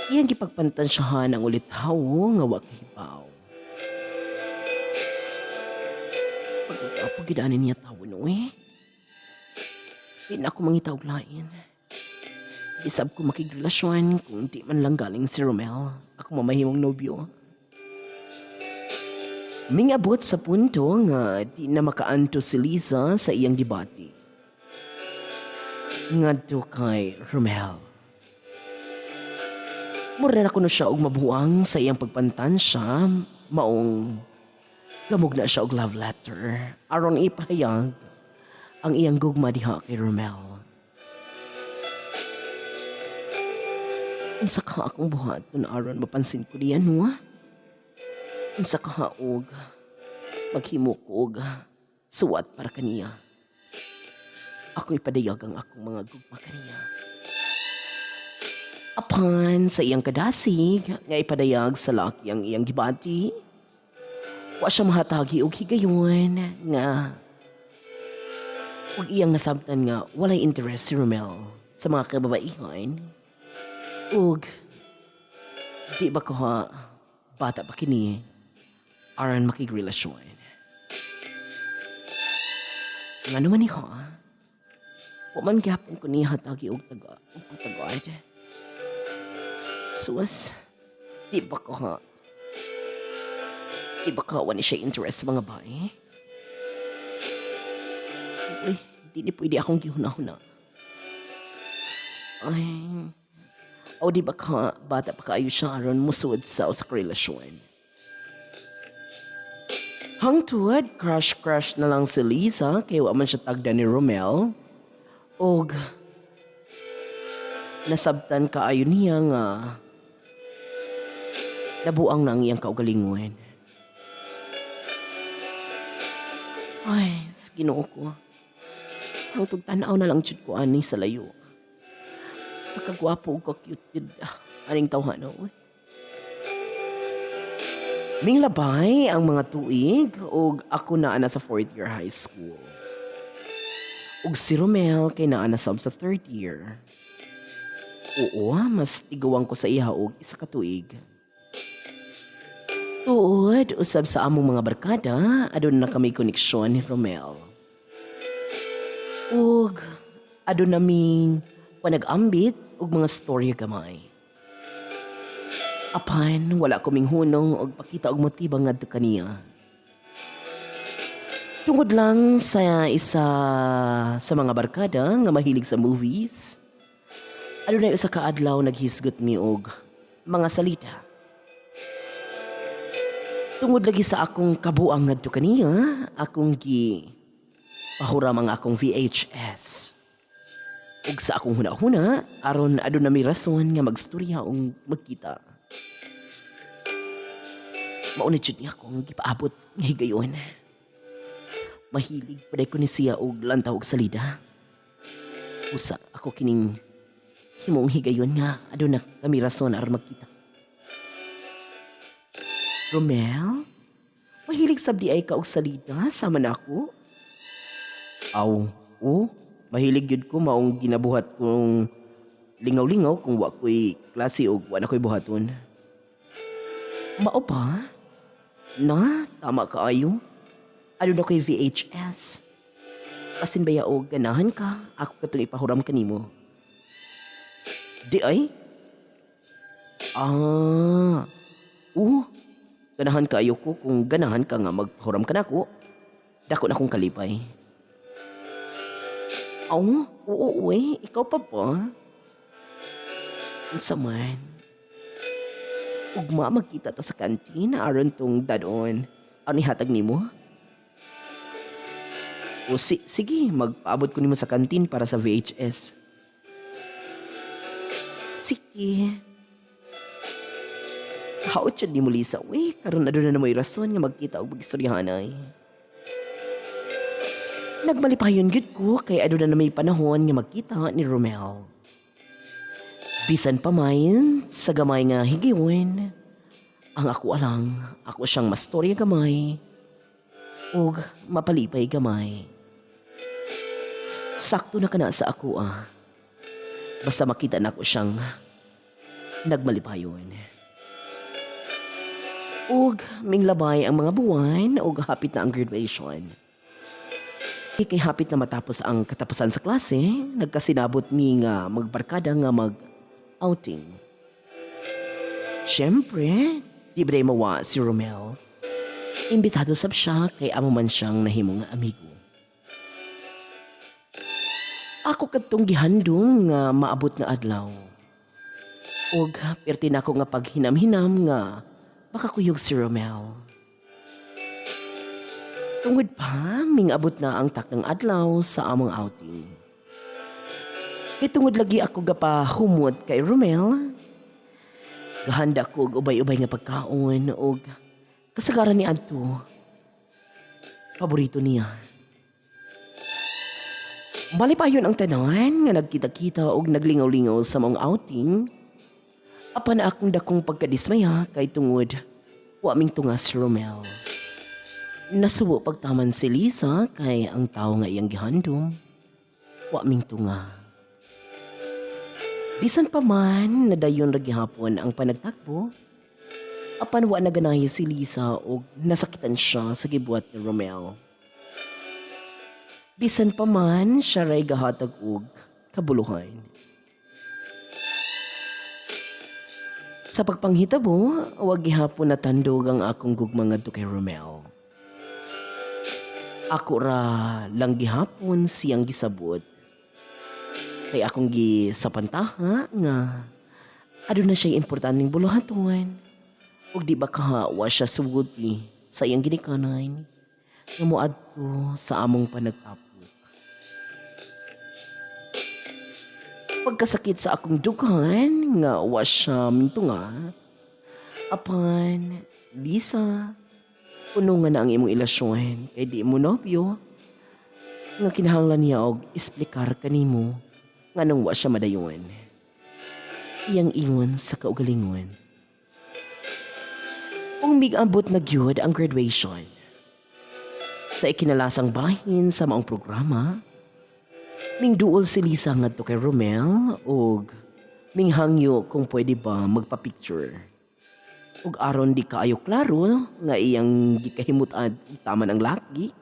Iyang gipagpantansyahan ang ulitaw nga wa kahibaw. Pagkagwapo gid ani niya tawo no eh. Di na ako mangita og lain. Isab ko makigrelasyon kung di man lang galing si Romel. Ako mamahimong nobyo. Mingabot sa punto nga di na makaanto si Liza sa iyang gibati ngadto kay Romel. Mura na kuno siya og mabuang sa iyang pagpantansya, maong gamugna siya og love letter aron ipahayag ang iyang gugma diha kay Romel. Unsa ka akong buhaton aron mapansin ko niya, no? Unsa ka og maghimo ko og suwat para kaniya? Ako ipadayag ang akong mga gugma kaniya. Apan sa iyang kadasig nga ipadayag sa laki ang iyang gibati, wa siya mahatagi og higayon nga ug iyang nasabtan nga walay interest si Romel sa mga kababaihan ug di ba ko ha bata pa kini aron makigrelasyon. Ngano man ni ha? Wa man gihapon ko niya hatagi og taga og pagtagad. Sus, di ba ko ha? Di ba ka wa ni siya interest sa mga bae? Uy, di ni pwede akong gihuna-huna. Ay, o di ba ka bata pa kaayo siya aron musuod sa usa ka relasyon? Hangtod, crush-crush na lang si Liza kay wa man siya tagda ni Romel. Og nasabtan kaayo niya nga nabuang na ang iyang kaugalingon. Ay, sa Ginoo ko. Hangtod tan-aw na lang jud ko ani sa layo. Pagkagwapo ug ka-cute jud aning tawhana oy. Minglabay ang mga tuig ug ako naa na sa fourth year high school. Ug si Romel kay naa na sab sa third year. Oo, mas tiguang ko sa iya og isa ka tuig. Tuod usab sa among mga barkada, aduna na kami koneksyon ni Romel. Ug aduna naming panag-ambit og mga storya gamay. Apan wala ko minghunong og pakita og motiba ngadto kaniya. Tungod lang sa isa sa mga barkada nga mahilig sa movies, adunay usa ka adlaw naghisgot mi og mga salita. Tungod lagi sa akong kabuang ngadto kaniya, akong gi pahuram ang akong VHS. Ug sa akong huna-huna, aron aduna mi rason nga magstorya ug magkita. Mao na jud niya akong gipaabot nga higayon. Mahilig pa ko ni siya og lantaw og salida. Usa ako kining himong higayon nga aduna kami rason aron magkita. Romel, mahilig sab di ay ka og salida sama nako? Aw, o, mahilig gyud ko, maong ginabuhat kong lingaw-lingaw kung wa ko'y klase og wa na ko'y buhaton. Mao ba? Na, tama kaayo. Aduna ko'y VHS. Basin baya og ganahan ka, ako katong ipahuram kanimo. Di ay? Ah, Oo, ganahan kaayo ko kung ganahan ka nga magpahuram ka nako. Dako na akong kalipay. Aw, oo, uy, ikaw pa ba? Unsa man? Ugma magkita ta sa kantina aron tong dadon. Ano ihatag nimo? O sige, magpaabot ko nimo sa kantin para sa VHS. Sige. Haot siya di mo, Lisa. Uy, karon aduna na mo'y rason nga magkita og magistoryahanay. Nagmalipayon gyud ko kay aduna na may panahon nga magkita ni Romel. Bisan pa man sa gamay nga higayon, ang ako alang, ako siyang mastorya gamay ug mapalipay gamay. Sakto na kana sa ako ah. Basta makita nako siyang nagmalipayon. Ug minglabay ang mga buwan ug hapit na ang graduation. Kay hapit na matapos ang katapusan sa klase, nagkasinabot mi nga magbarkada nga mag-outing. Siyempre, di ba mawa si Romel? Imbitado sab siya kay amo man siyang nahimo nga amigo. Ako kadtong gihandom nga maabot nga adlaw. Ug perti nako nga paghinam-hinam nga makakuyog si Romel. Tungod pa, mingabot na ang taknang adlaw sa among outing. Kay tungod lagi ako gapahumot kay Romel, gahanda ko og ubay-ubay nga pagkaon og kasagaran ni adto. Paborito niya. Malipayon ang tanan nga nagkita-kita og naglingaw-lingaw sa maong outing. Apan akong dakong pagkadismaya kay tungod wa ming tunga si Romel. Nasubo pagtaman si Lisa kay ang tawo nga iyang gihandom wa ming tunga. Bisan pa man nadayon ra gihapon ang panagtakbo, apan wa naganahi si Lisa og nasakitan siya sa gibuhat ni Romel. Bisan pa man siya ray gahatag og kabuluhan. Sa pagpanghitabo, wa gihapon natandog ang akong gugma ngadto kay Romel. Ako ra lang gihapon siyang gisabot. Kay akong gisapantaha nga aduna siya importanteng buluhaton. Ug di ba kahawa siya sugoti sa iyang ginikanan nga moadto sa among panagtapok. Pagkasakit sa akong dughan nga wa siya mintunga, apan Lisa, puno nga na ang imong ilasyon kay di mo nobyo nga kinahanglan niya og esplikar kanimo nganong wa siya madayon. Iyang ingon sa kaugalingon. Ug migabot na gyud ang graduation. Sa ikinalasang bahin sa maong programa, mingduol si Lisa ngadto kay Romel ug minghangyo kung pwede ba magpa-picture. Ug aron di kaayo klaro nga iyang gikahimutad taman ang laki,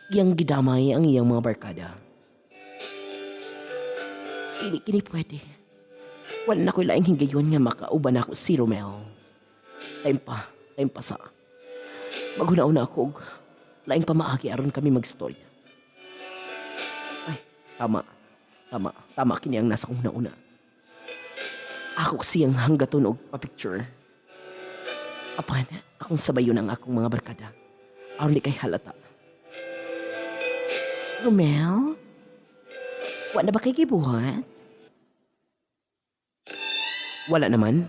iyang gidamay ang iyang mga barkada. Dili kini pwede. Wala na ko'y laing higayon nga makauban ako si Romel. Time pa sa. Maghuna-una ako og laing pamaagi aron kami magstorya. Ay, tama. Tama, tama kini ang nasa kong una. Ako siyang hanggaton og pa-picture. Apan, akong sabayon ang akong mga barkada. Aron di kay halata. Romel? Wa na ba kay gibuhat? Wala naman.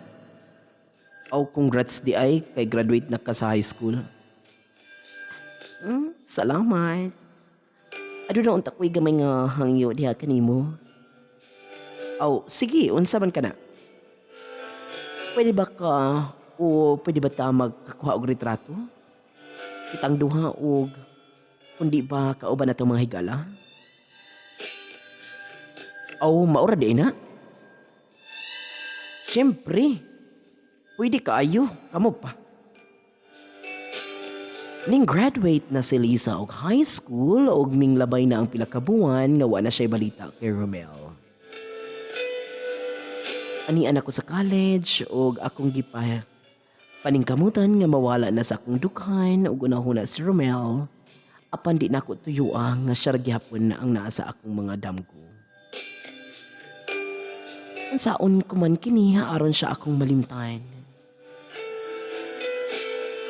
Oh, congrats di ay kay graduate na ka sa high school. Salamat. Aduna unta ko'y gamay nga hangyo diha kanimo. Aw, sige, unsa man kana? Pwede ba ka o pwede ba ta magkakuha og retrato? Kitang duha og kundi ba kauban natong mga higala? Aw, maura di na. Siyempre, pwede kaayo, kamo pa. Ning graduate na si Lisa og high school og minglabay na ang pila ka buwan nga wa na siya balita kay Romel. Anian ako sa college og akong gipa Paningkamutan nga mawala na sa akong dughan ug unahuna si Romel, apan di nako tuyua nga siya ra gihapon na ang naa sa akong mga damgo. Unsaon ko man kini aron siya akong malimtan?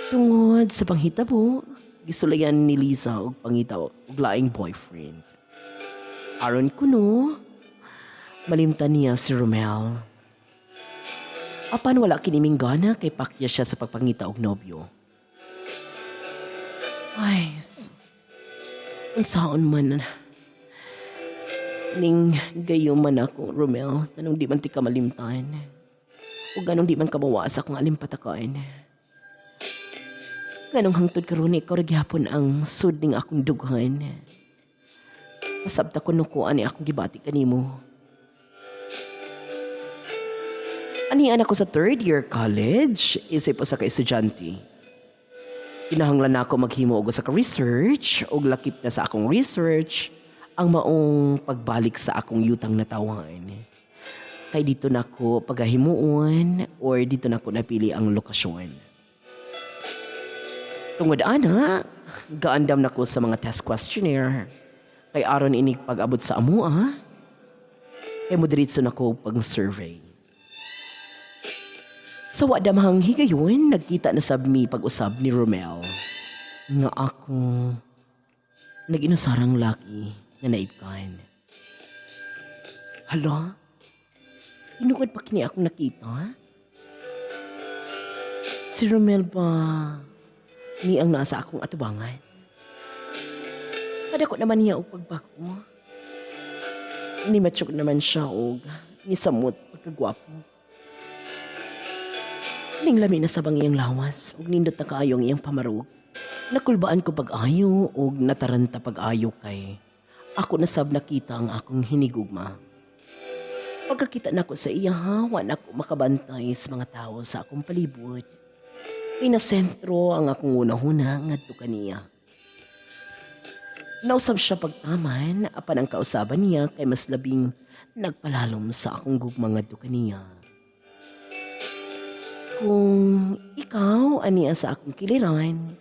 Tungod sa panghitabo, gisulayan ni Lisa og pangita og laing boyfriend. Aron kuno, malimtan niya si Romel. Apan wala kini minggana kay pakya siya sa pagpangita og nobyo. Ay, unsaon man ning gayo man ako, Romel, anong di man ti ka malimtan? O ganong di man ka mawa sa akong alimpatakan? Ganong hangtod karon ikaw ra gihapon ang sud ning akong dughan. Pasabta ko no ko ani akong gibati kanimo. Anian ako sa third year college, isip usa ka estudyante. Kinahanglan na ako maghimo og usa ka research ug lakip na sa akong research ang maong pagbalik sa akong yutang natawhan. Kay dito nako pagahimuon or dito nako napili ang lokasyon. Tungod ana, gaandam nako sa mga test questionnaire. Kay aron inig pag-abot sa amua, kay modiretso nako pag survey. Sa wadamhang higayon, nagkita na sab mi pag-usab ni Romel. Nga ako, nag-inusarang laki nga naibkan. Hala? Tinukod pa kini akong nakita? Si Romel ba ni ang nasa akong atubangan? Kadako naman niya og pagbago. Ni mature naman siya og nisamot pagkagwapo. Ning lami na sabang iyang lawas ug nindot na kaayo ang iyang pamarog. Nakulbaan ko pag-ayo ug nataranta pag-ayo kay ako na sab nakita ang akong hinigugma. Pagkakita nako sa iya, wa nako makabantay sa mga tao sa akong palibot. Kay nasentro ang akong una-una ngadto kaniya. Nausab siya pagtaman apan ang kausaban niya kay mas labing nagpalalom sa akong gugma ngadto kaniya. Kung ikaw aniya sa akong kiliran,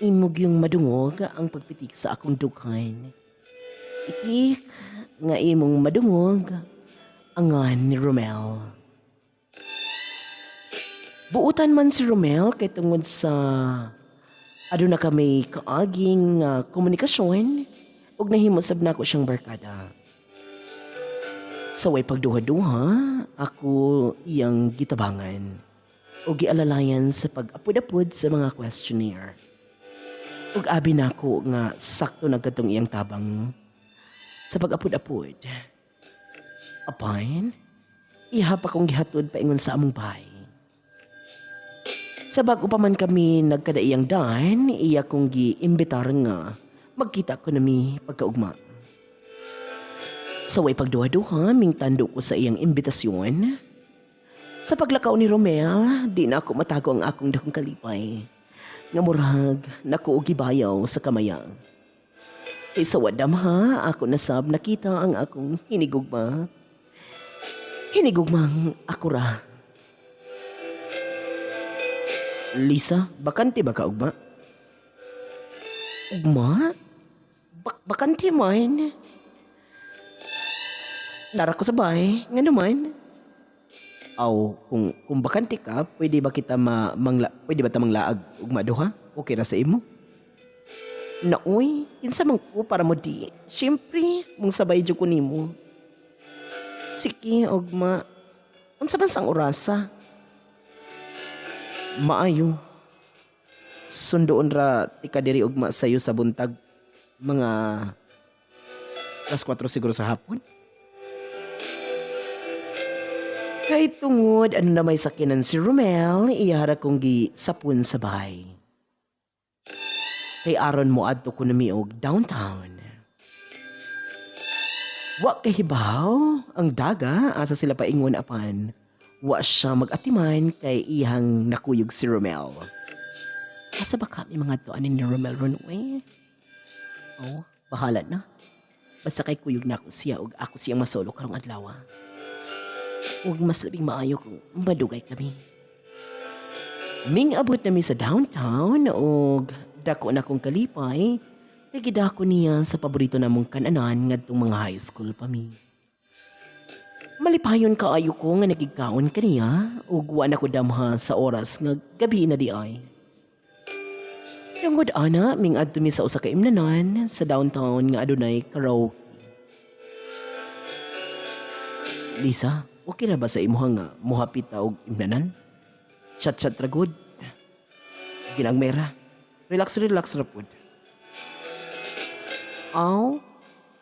imog yung madungog ang pagpitik sa akong dughan. Itik nga imong madungog angan ni Romel. Buutan man si Romel kay tungod sa aduna kami kaaging komunikasyon ug nahimo sab nako siyang barkada. Sa way pagduha-duha, ako iyang gitabangan o gialalayan sa pag-apod-apod sa mga questionnaire. Ug abi nako nga sakto na katong iyang tabang sa pag-apod-apod. Apan, iha pa kong gihatod paingon sa among bahay. Sa bago pa man kami nagkadaiyang dan, iya kong giimbitar nga magkita ko nami pagkaugma. Sa way pagduha-duha, mingtando ko sa iyang imbitasyon. Sa paglakaw ni Romel, di na ako matago ang akong dakong kalipay. Nga murag, nako og gibayaw sa kamaya. Kay sa wadamha, ako nasab nakita ang akong hinigugma. Hinigugmang ako ra. Lisa, bakante ba ka ugma? Ugma? Bakante man. Nara ko sa bahay, nga naman. Aw, kung bakante ka, pwede ba kita ma, mangla, pwede ba ta manglaag ugma duha? Okay ra sa imo? Naoy, kinsa man ko para mo di. Siyempre, mong sabay jud ko nimo. Sige, ugma. Unsa man sang orasa? Maayo. Sundoon ra tika diri ugma sayo sa buntag, mga alas 4 siguro sa hapon. Kay tungod ano na may sakinan si Romel, iyahara kong gisapon sa bahay. Kay aron mo adto ko nami og downtown. Wa kahibaw ang daga asa sila paingon apan wa siya mag-atiman kay iyang nakuyog si Romel. Asa ba kami mga tuan ni Romel ron uy? Oh, bahala na. Basta kay kuyog na ako siya ug ako siyang masolo karong adlaw. Ug mas labing maayo kung madugay kami. Ming-abot nami sa downtown og dako na kong kalipay kay gidako niya sa paborito namong kananan ngadtong mga high school pa mi. Malipayon kaayo ko nga nakigkaon kaniya ug wa na ko damha sa oras nga gabi na di ay. Tungod ana, ming-adto mi sa usa ka imnanan sa downtown nga adunay karaoke. Lisa, okay na ba sa imuha nga muhapit ta og imnanan? Chat-chat ra gud. Ginagmera. Relax, relax ra pud. Aw,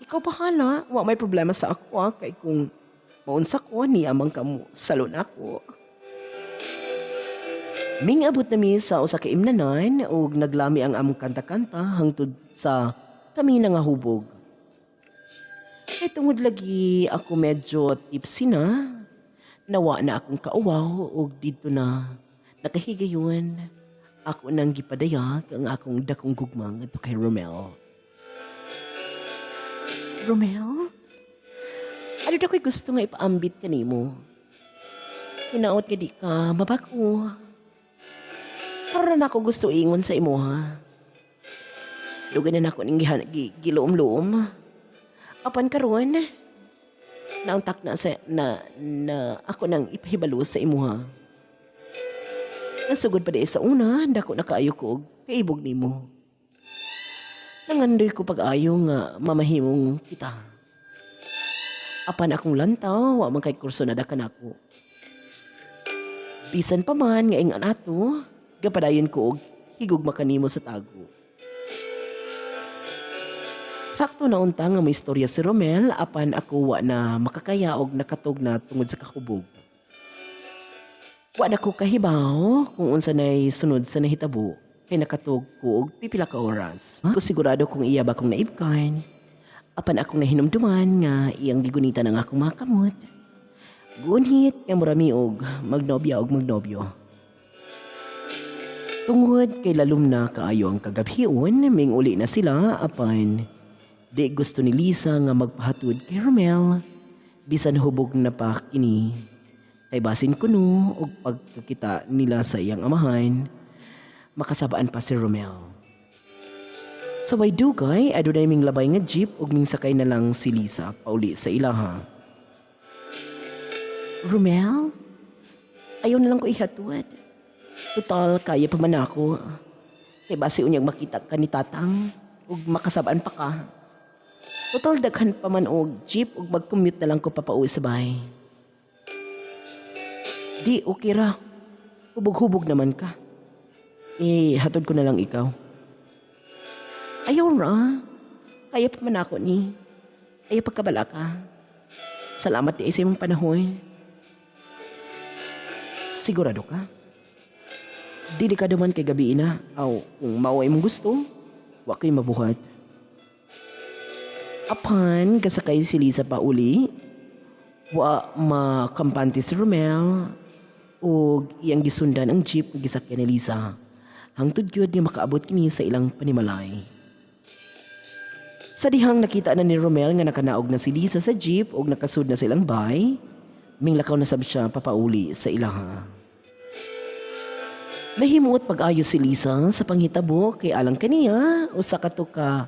ikaw bahala. Wa may problema sa ako ah, kay kung maunsa ko niya man kamo salon ako. Ming-abot nami sa usa ka imnanan ug naglami ang among kanta-kanta hangtod sa kami na nga hubog. Kay tungod lagi ako medyo tipsy na, nawa na akong kauwaw ug didto na nakahigayon ako nang gipadayag ang akong dakong gugma ngadto kay Romel. Romel? Ano daw ko'y gusto nga ipaambit kanimo? Hinaot nga di ka mabako. Karon na ako gusto ingon sa imo ha. Dugay na nako ning giluom-luom. Apan karon nauntak na sa na, na ako nang ipahibalo sa imuha. Nasugod pa di sa una, dako na kaayo ko og kaibog nimo. Nangandoy ko pag-ayo nga mamahimong kita. Apan akong lantaw, wa man kay kurso na kanako. Bisan pa man nga ingan ato, gapadayon ko og higugma kanimo sa tago. Sakto na unta nga may istorya si Romel apan ako wa na makakaya og nakatog na tungod sa kahubog. Wa na ko kahibaw kung unsa nay sunod sa nahitabo kay nakatog ko og pipila ka oras. Ko sigurado kung iya ba kong naibkan. Apan akong nahinumduman nga iyang gigunitan ang akong mga kamot. Gunhit nga murami og magnobya og magnobyo. Tungod kay lalom na kaayo ang kagabhion, ming uli na sila apan di gusto ni Lisa nga magpahatod kay Romel bisan hubog na pa kini. Kay basin kuno og pagkakita nila sa iyang amahan, makasabaan pa si Romel. Sa way dugay, adunay ming labay nga jeep ug ming sakay na lang si Lisa pauli sa ilaha. Romel, ayaw na lang ko ihatod. Total, kaya pa man ako. Kay basi unyag makita ka ni Tatang ug makasabaan pa ka. Total, daghan pa man og jeep ug mag-commute na lang ko papauwi sa bahay. Di, okay ra. Hubog-hubog naman ka. Eh, hatod ko na lang ikaw. Ayaw ra. Kaya pa man ako ni. Ayaw pagkabala ka. Salamat di sa imong panahon. Sigurado ka? Delikado man kay gabi na. Aw, kung mao imong gusto, wa ko'y mabuhat. Apan, kasakay si Lisa pa uli, wa makampante si Romel, ug iyang gisundan ang jeep nga gisakyan ni Lisa. Hangtod gyud nga makaabot kini sa ilang panimalay. Sa dihang nakita na ni Romel nga nakanaog na si Lisa sa jeep ug nakasud na sa ilang bay, minglakaw na sab siya papauli sa ilaha. Nahimuot pag-ayo si Lisa sa panghitabo kay alang kaniya usa ka to ka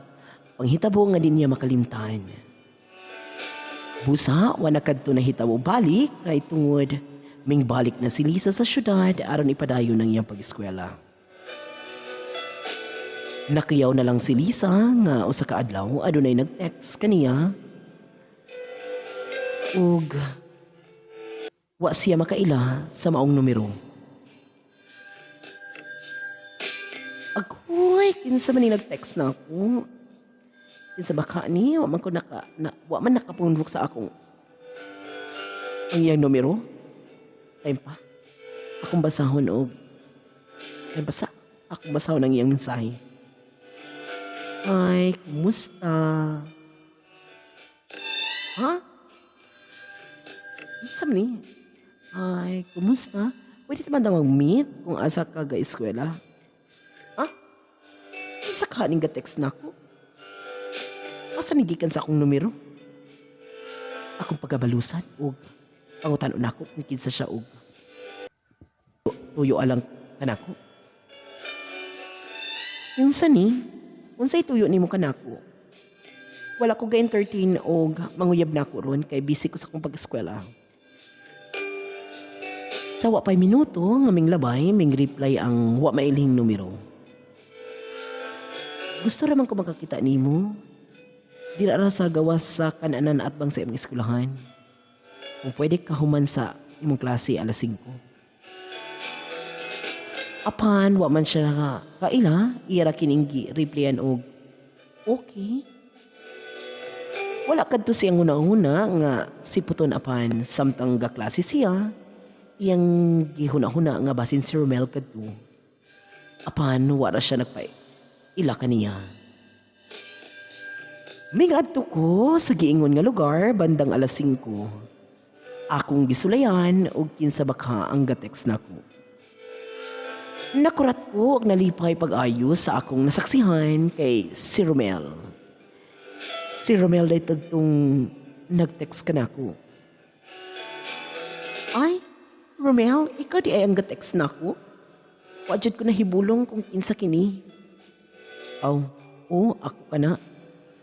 panghitabo nga di niya makalimtan. Busa wa na kadto nahitabo balik kay tungod mingbalik na si Lisa sa syudad aron ipadayon ang iyang pag-eskwela. Nakiyaw na lang si Lisa nga usa ka adlaw adunay nag-text kaniya ug wa siya makaila sa maong numero. Agoy, kinsa man ni nag-text na ako? Kinsa ba ka ni? Wa man ko naka, na, wa man nakapundok sa akong ang iyang numero. Time pa. Akong basahon og time pa sa akong basahon ang iyang mensahe. Ay, kumusta? Ha? Kinsa man ni? Ay, kumusta? Pwede naman daw mag-meet kung asa ka ga-eskwela. Ha? Kinsa ka ning ga-text na ako? Asa ni gikan sa akong numero? Akong pagabalusan og pangutan-on ako kung kinsa siya og tuyo alang kanako. Kinsa ni? Unsay tuyo nimo kanako? Wala ko ga-entertain og manguyab nako ron kay busy ko sa akong pag-eskwela. Sa wa pay minuto nga minglabay, ming reply ang wa mailhing numero. Gusto ra man ko makakita nimo. Dira ra sa gawas sa kananan at bang sa imong eskwelahan. Kung pwede ka human sa imong klase alas 5. Apan wa man siya naka kaila, iya ra kining gi-replyan og okay. Wala kadto siyang una-una nga siputon apan samtang gaklase siya, iyang gihuna-huna nga basin si Romel kadto. Apan wa ra siya nagpa ila kaniya. Migadto ko sa giingon nga lugar bandang alas 5. Akong gisulayan og kinsa baka ang gatext nako. Nakurat ko og nalipay pag-ayo sa akong nasaksihan kay si Romel. Si Romel day tadtong nag-text ka nako. Ay, Romel, ikaw di ay ang gatext nako. Wa jud ko nahibulong kung kinsa kini. Aw, oo, ako ka na.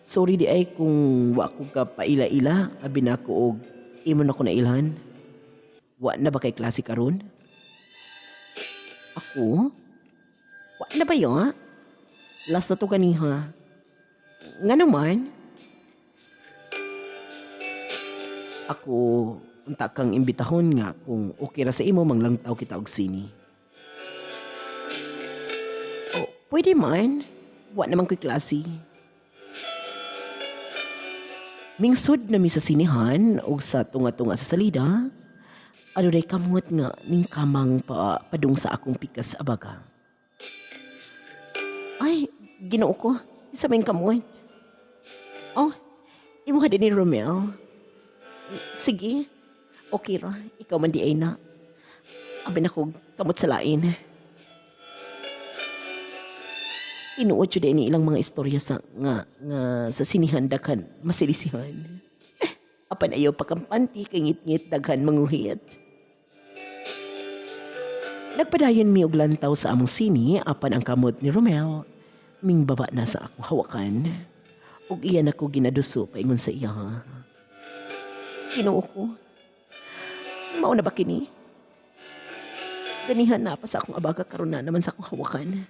Sorry di ay kung wa ko ka paila-ila, abi nako og imo na ko nailhan. Wa na ba kay klase karon? Ako? Wa na ba yun? Last na to kaniha. Nga naman? Ako, unta kang imbitahon nga kung okay ra sa imo manglangtaw kita og sini. Oh, pwede man. Wa naman ko'y klase. Mingsud na mi sa sinihan og sa tunga-tunga sa salida, adunay kamot nga ning kamang pa padung sa akong pikas abaga. Ay, Ginoo ko, isa may kamot. Oh, imuha din ni Romel. Sige, okay ra, ikaw man di ay na. Abi na ko kamot sa lain. Tinuod jud ni ilang mga istorya sa nga nga sa sinihan daghan masilisihan. Apan ayaw pakampante kay ngit-ngit daghan manguhit. Nagpadayon mi og lantaw sa among sini apan ang kamot ni Romel mingbaba na sa akong hawakan. Ug iya nako ginaduso paingon sa iya. Ginoo ko. Mao na ba kini? Ganihan na pa sa akong abaga karon na naman sa akong hawakan.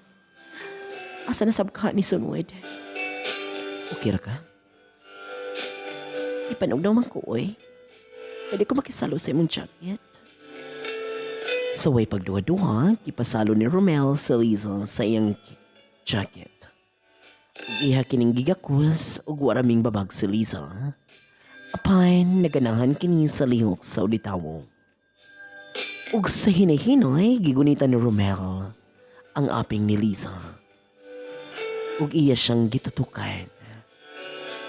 Asa na sab ka ni sunod? Okay ra ka? Ipanog naman ko, oy. Pwede ko makisalo sa imong jacket. Sa way pagduha-duha, gipasalo ni Romel sa Liza sa iyang jacket. Iha kining gigakos ug wara ming babag si Liza. Apan naganahan kini sa lihok sa ulitawo. Ug sa hinay-hinay gigunitan ni Romel ang aping ni Liza. Ug iya siyang gitutukan.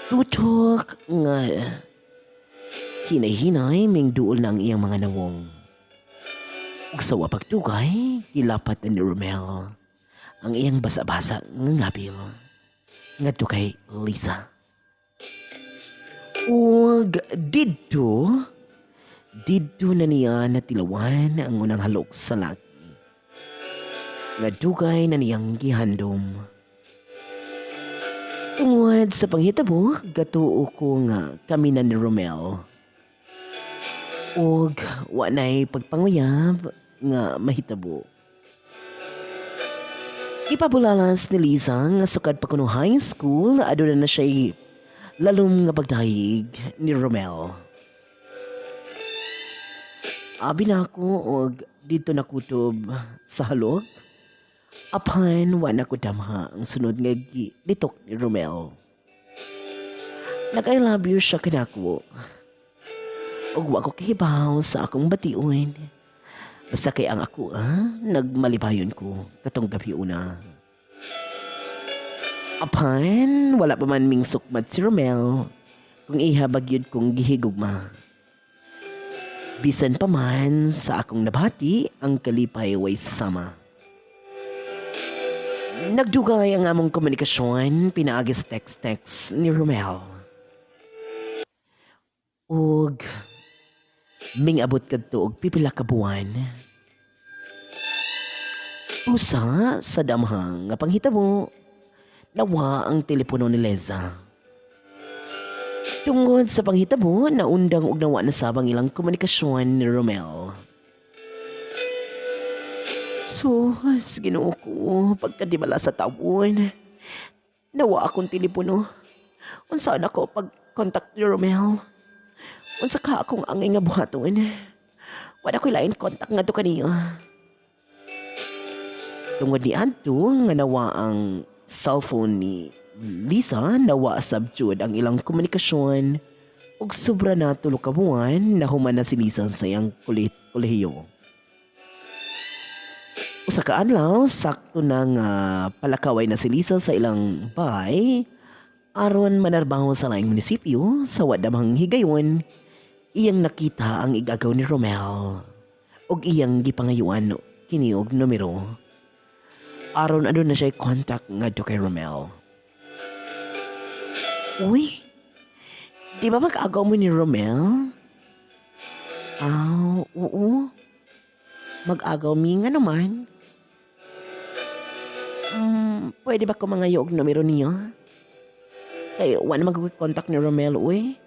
Tutok nga hinay-hinay ming duol na ang iyang mga nawong. Ug sa wapagdugay, gilapat na ni Romel ang iyang basa-basa nga ngabil ngadto kay Lisa. Ug didto, didto na niya natilawan ang unang halok sa laki. Nga dugay na niyang gihandom. Tungod sa panghitabo, gatuo ko nga kami na ni Romel. Ug wa na'y pagpanguyab nga mahitabo. Ipabulalas ni Liza nga sukad pa kuno high school, aduna na siya'y lalom nga pagdahig ni Romel. Abi na ako og dito nakutob sa halok. Apan wa na ko damha ang sunod nga litok ni Romel. Nag-I love you siya kanako. Ug wa ko kahibaw sa akong bation. Basta kay ang ako nagmalipayon ko katong gabi una. Apan wala pa man ming sukmat si Romel kung iha bagyod kong gihigugma. Bisan pa man sa akong nabati ang kalipay way sama. Nagdugay ang among komunikasyon pinaagi sa text-text ni Romel. Ug ming abot kadto og pipila ka buwan. Usa sa damhang nga panghitabo, nawa ang telepono ni Leza. Tungod sa panghitabo, naundang og nawa na sab ang ilang komunikasyon ni Romel. Sus, Ginoo ko, pagkadimala sa tawon. Nawa akong telepono. Unsa na ko pag contact ni Romel? Unsa ka akong angay nga buhaton? Wala ko'y lain contact ngadto kaniya. Tungod ni adto nga nawa ang cellphone ni Lisa, nawa sab jud ang ilang komunikasyon ug sobra na 3 ka buwan nahuman na si Lisa sa iyang kolehiyo. Usa ka adlaw, sakto na nga palakaway na si Lisa sa ilang bahay aron manarbaho sa laing munisipyo. Sa wadamhang higayon, iyang nakita ang igagaw ni Romel ug iyang gipangayuan kini og numero aron aduna siya contact ngadto kay Romel. Uy, di ba mag-agaw mo ni Romel? Ah, oo. Mag-agaw mi nga naman. Pwede ba ko mangayo og numero niya? Kay wa na mag-contact ni Romel, uy.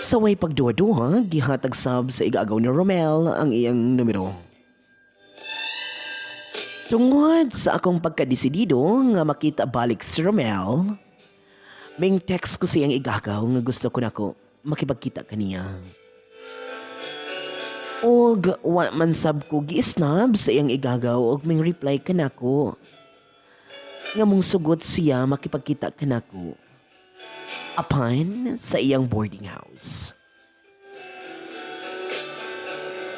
Sa way pagduha-duha, gihatag sab sa igagaw ni Romel ang iyang numero. Tungod sa akong pagkadesidido nga makita balik si Romel, ming text ko siyang igagaw nga gusto ko nako makipagkita kaniya. Og wa man sab ko giisnab sa iyang igagaw og ming reply kanako nga mong sugot siya makipagkita kanako apan sa iyang boarding house.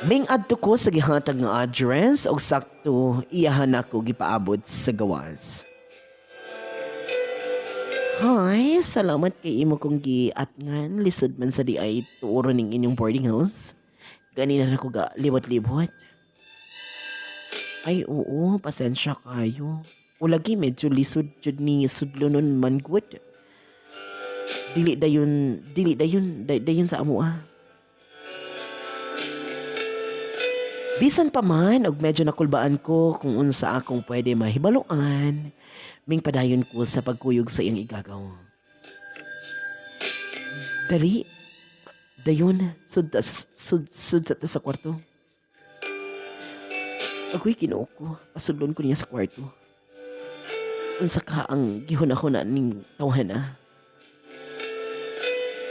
Ming adto ko sa gihatag nga address og sakto iyahan ako gipaabot sa gawas. Hi, salamat kay imo kong giatngan. Lisod man sa diay tuoro ning inyong boarding house. Ganina na ko ga libot-libot. Ay oo, pasensya kayo. O lagi medyo lisod jud ni sudlonon man gud. Dili dayon, dili dayon, dayon sa amo ah. Bisan pa man og medyo nakulbaan ko kung unsa akong pwede mahibaluan, ming padayon ko sa pagkuyog sa iyang igagaw. Dali, dayon, sud sa ta sa kwarto. Agoy, Ginoo ko, pasudlon ko niya sa kwarto. Unsa ka ang gihuna-huna ning tawhana?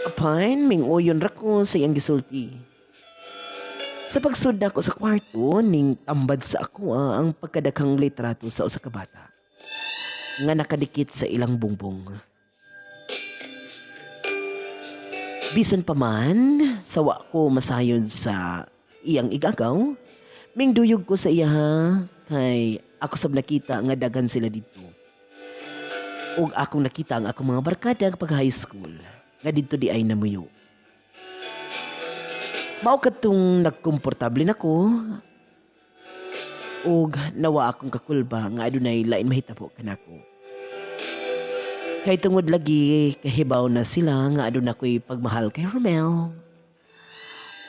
Apan, ming uyon ra ko sa iyang gisulti. Sa pagsud nako sa kwarto, ning tambad sa ako ang pagkadaghang litrato sa usa ka bata nga nakadikit sa ilang bungbong. Bisan pa man, sawa ko masayon sa iyang igagaw, ming duyog ko sa iya kay ako sab nakita nga daghan sila didto. Ug akong nakita ang akong mga barkada pag high school nga didto di ay namuyo. Mao kadtong nagkomportable nako ug nawa akong kakulba nga adunay lain mahitabo kanako. Kay tungod lagi kahibaw na sila nga aduna ko'y pagmahal kay Romel.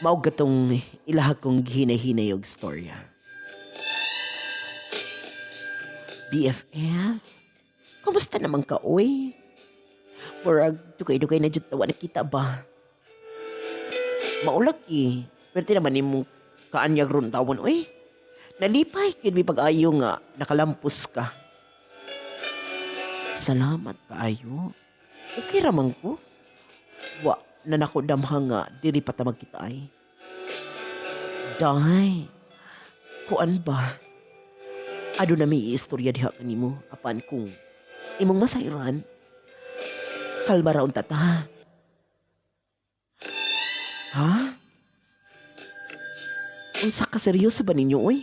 Mao katong ilaha kong gihinay-hinay og istorya. BFF, kumusta naman ka, oy? Murag dugay-dugay na jud tawa nakita ba? Maulaki, pero naman nimo kaanyag ron tawon, oy. Nalipay gyud mi pag-ayo nga nakalampos ka. Salamat kaayo. Okay ra man ko. Wa na nako damha nga diri pa ta magkita ay. Day, kuan ba? Aduna mi istorya diha kanimo apan kung imong masayran, kalma ra unta ta. Ha? Unsa ka seryoso ba ninyo, oy?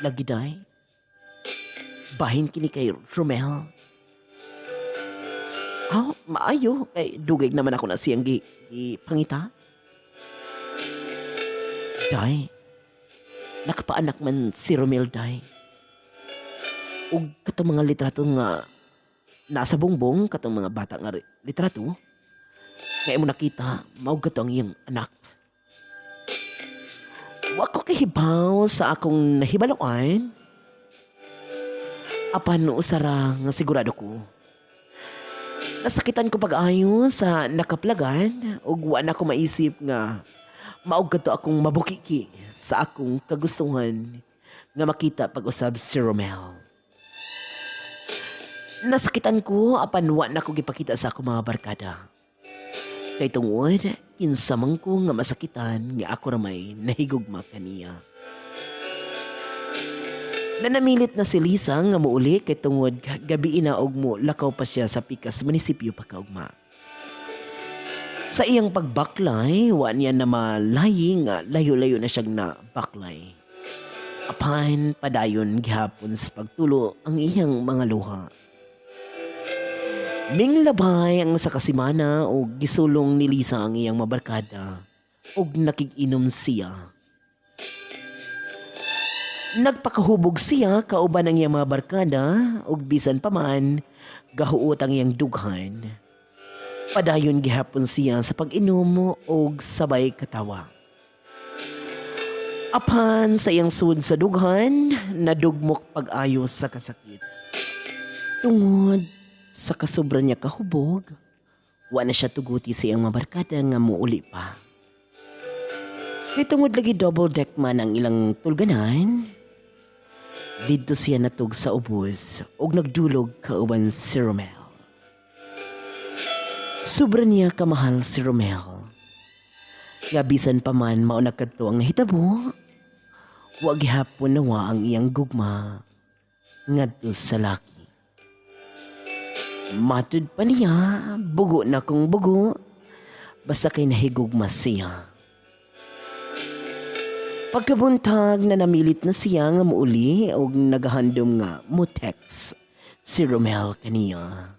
Lagi, day. Bahin kini kay Romel. Aw, maayo. Kay dugay naman ako na siyang gi pangita. Day, nakapaanak man si Romel, day. Ug katong mga litrato nga nasa bongbong, katong mga bata nga litrato, kaya mo nakita, mao gato ang iyang anak. Wa ko kahibaw sa akong nahibaluan. Apan usa ra nga sigurado ko. Nasakitan ko pag-ayo sa nakaplagan ug wa na ko maisip nga maog kadto akong mabukiki sa akong kagustuhan nga makita pag-usab si Romel. Nasakitan ko apan wa na ko gipakita sa akong mga barkada. Kay tungod, kinsa man ko nga masakitan nga ako ramay nahigugma kaniya. Nanamilit na si Lisa nga muuli kay tungod gabi na og mo lakaw pa siya sa pikas munisipyo pagkaugma. Sa iyang pagbaklay, wa niya na malayi nga layo-layo na siyang nabaklay. Apan padayon gihapon sa pagtulo ang iyang mga luha. Minglabay ang sa kasimana og gisulong ni Lisa ang iyang mabarkada og nakig-inom siya. Nagpakahubog siya kauban ang iyang mga barkada ug bisan pa man gahuot ang iyang dughan. Padayon gihapon siya sa pag-inom og sabay katawa. Apan sa iyang sud sa dughan, nadugmok pag-ayo sa kasakit. Tungod sa kasobra niya kahubog, wa na siya tuguti sa iyang mga barkada nga muuli pa. Kay tungod lagi double deck man ang ilang tulganan, didto siya natug sa ubos ug nagdulog kauban si Romel. Sobra niya kamahal si Romel. Nga bisan pa man mao na kadto ang nahitabo, wa gihapon nawa ang iyang gugma ngadto sa laki. Matud pa niya, bugo na kung bugo, basta kay nahigugma siya. Pagkabuntag na namilit na siya nga muuli og nagahandom nga mo text si Romel kaniya.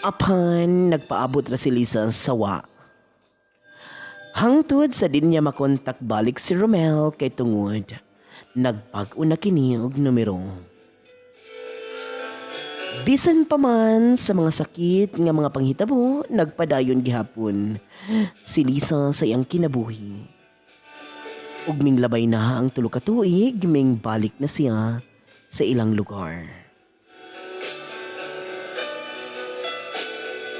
Apan nagpaabot ra si Lisa sa wa. Hangtod sa di niya makontak balik si Romel kay tungod nagbag-o na kini og numero. Bisan pa man sa mga sakit nga mga panghitabo, nagpadayon gihapon si Lisa sa iyang kinabuhi. Ug minglabay na ang tulo ka tuig, balik na siya sa ilang lugar.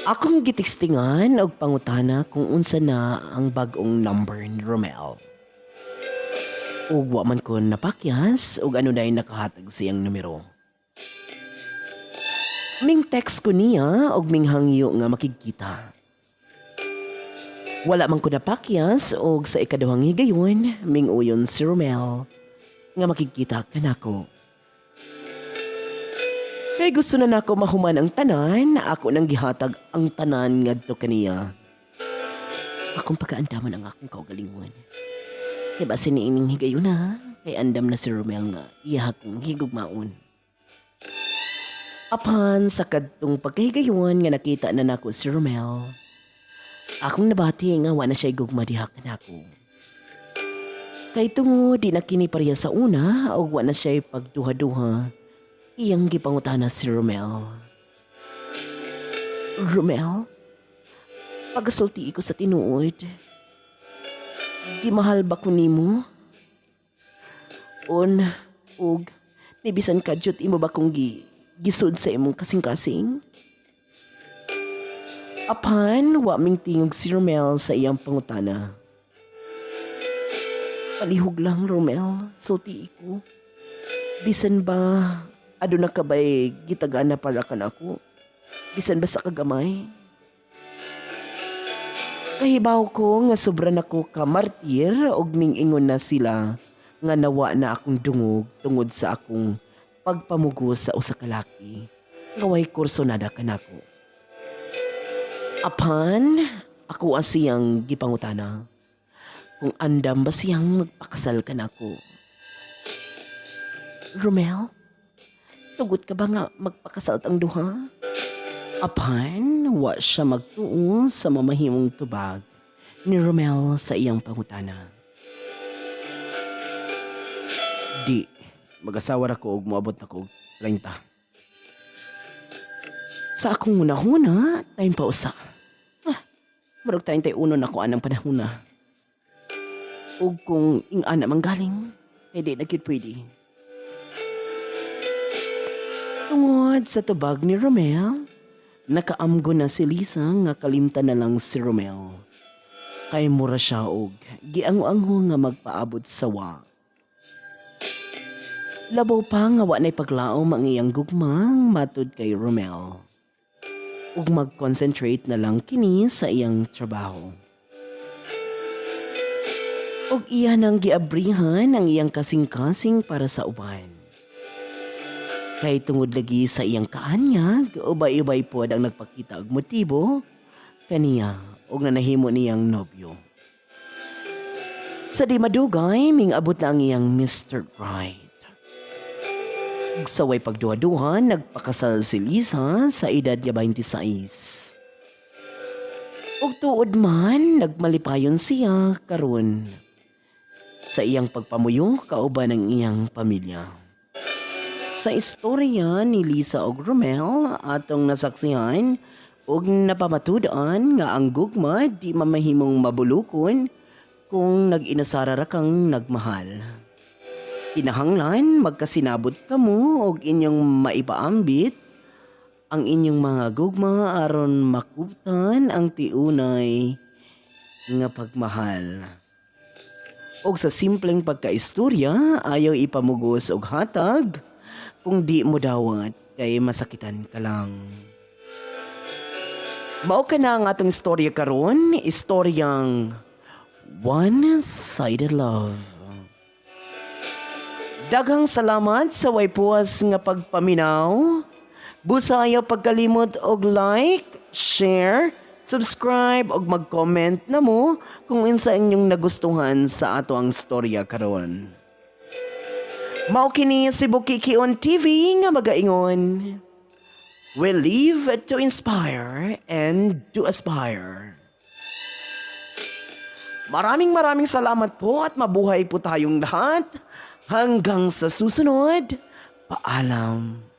Akong gitextingan og pangutana kung unsa na ang bag-ong number ni Romel. Ug wa man ko napakyas og ano dahil nakahatag siyang numero. Ming text ko niya og ming hangyo nga makigkita. Wala man ko napakyas og sa ikaduhang higayon, ming uyon si Romel nga makigkita kanako. Kay gusto na nako mahuman ang tanan, ako nang gihatag ang tanan ngadto kaniya. Akong pagkaandaman ang akong kaugalingon. Kay basin niining higayon na, kay andam na si Romel nga iya akong higugmaon. Apan sa kadtong pagkahigayon nga nakita na nako si Romel, akong nabati nga wa na siya gugma diha kanako. Kay tungod di na kini pareha sa una og wa na siya pagduha-duha, iyang gipangutana si Romel. "Romel, pagasulti ko sa tinuod, gimahal ba ko nimo? On, ug, nibisan kadyot imo ba kong gisud sa imong kasing-kasing?" Apan, wa ming tingog si Romel sa iyang pangutana. "Palihog lang, Romel, sulti ko. Bisan ba, aduna ka ba'y gitagana para kanako? Bisan ba sa kagamay? Kahibaw ko nga sobra na ko ka martir og mingingon na sila nga nawa na akong dungog tungod sa akong pagpamugo sa usa ka laki nga way kursonada kanako. Apan ako siyang gipangutana kung andam ba siyang magpakasal kanako. Romel, tugot ka ba nga magpakasal tang duha?" Apan, wa siya magtuo sa mamahimong tubag ni Romel sa iyang pangutana. "Di, mag-asawa ra ko og moabot na ko og 30." Sa akong hunahuna, time pa usa. Ah, murag 31 na ko anang panahona. Ug kung ing-ana man galing, kay di na gyud pwede. Tungod sa tubag ni Romel, nakaamgo na si Lisa nga kalimtan na lang si Romel. Kay mura siya og giangho-angho nga magpaabot sa wa. Labaw pa nga wa na'y paglaom ang iyang gugmang matud kay Romel. Ug mag-concentrate na lang kini sa iyang trabaho. Ug iya nang giabrihan ang iyang kasing-kasing para sa uban. Kay tungod lagi sa iyang kaanyag, ubay-ubay pod ang nagpakita og motibo kaniya ug nanahimo niyang nobyo. Sa di madugay, ming-abot na ang iyang Mr. Right. Ug sa way pagduha-duha, nagpakasal si Lisa sa edad nga 26. Ug tuod man, nagmalipayon siya karon sa iyang pagpamuyo kauban ng iyang pamilya. Sa istorya ni Lisa ug Romel, atong nasaksihan ug napamatud-an nga ang gugma di mamahimong mabulukon kung nag-inusara ra kang nagmahal. Kinahanglan magkasinabot kamo og inyong maipaambit ang inyong mga gugma aron makuptan ang tiunay nga pagmahal. Og sa simpleng pagkaistorya, ayaw ipamugos og hatag kung di mo dawat kay masakitan ka lang. Mao ka na ang atong istorya karon, istoryang One-Sided Love. Daghang salamat sa way puwas nga pagpaminaw. Busa ayaw pagkalimot og like, share, subscribe og mag-comment na mo kung unsa inyong nagustuhan sa ato ang storya karon. Mao kini si Bukikion TV nga magaingon. We live to inspire and to aspire. Maraming maraming salamat po at mabuhay po tayong lahat. Hanggang sa susunod, paalam.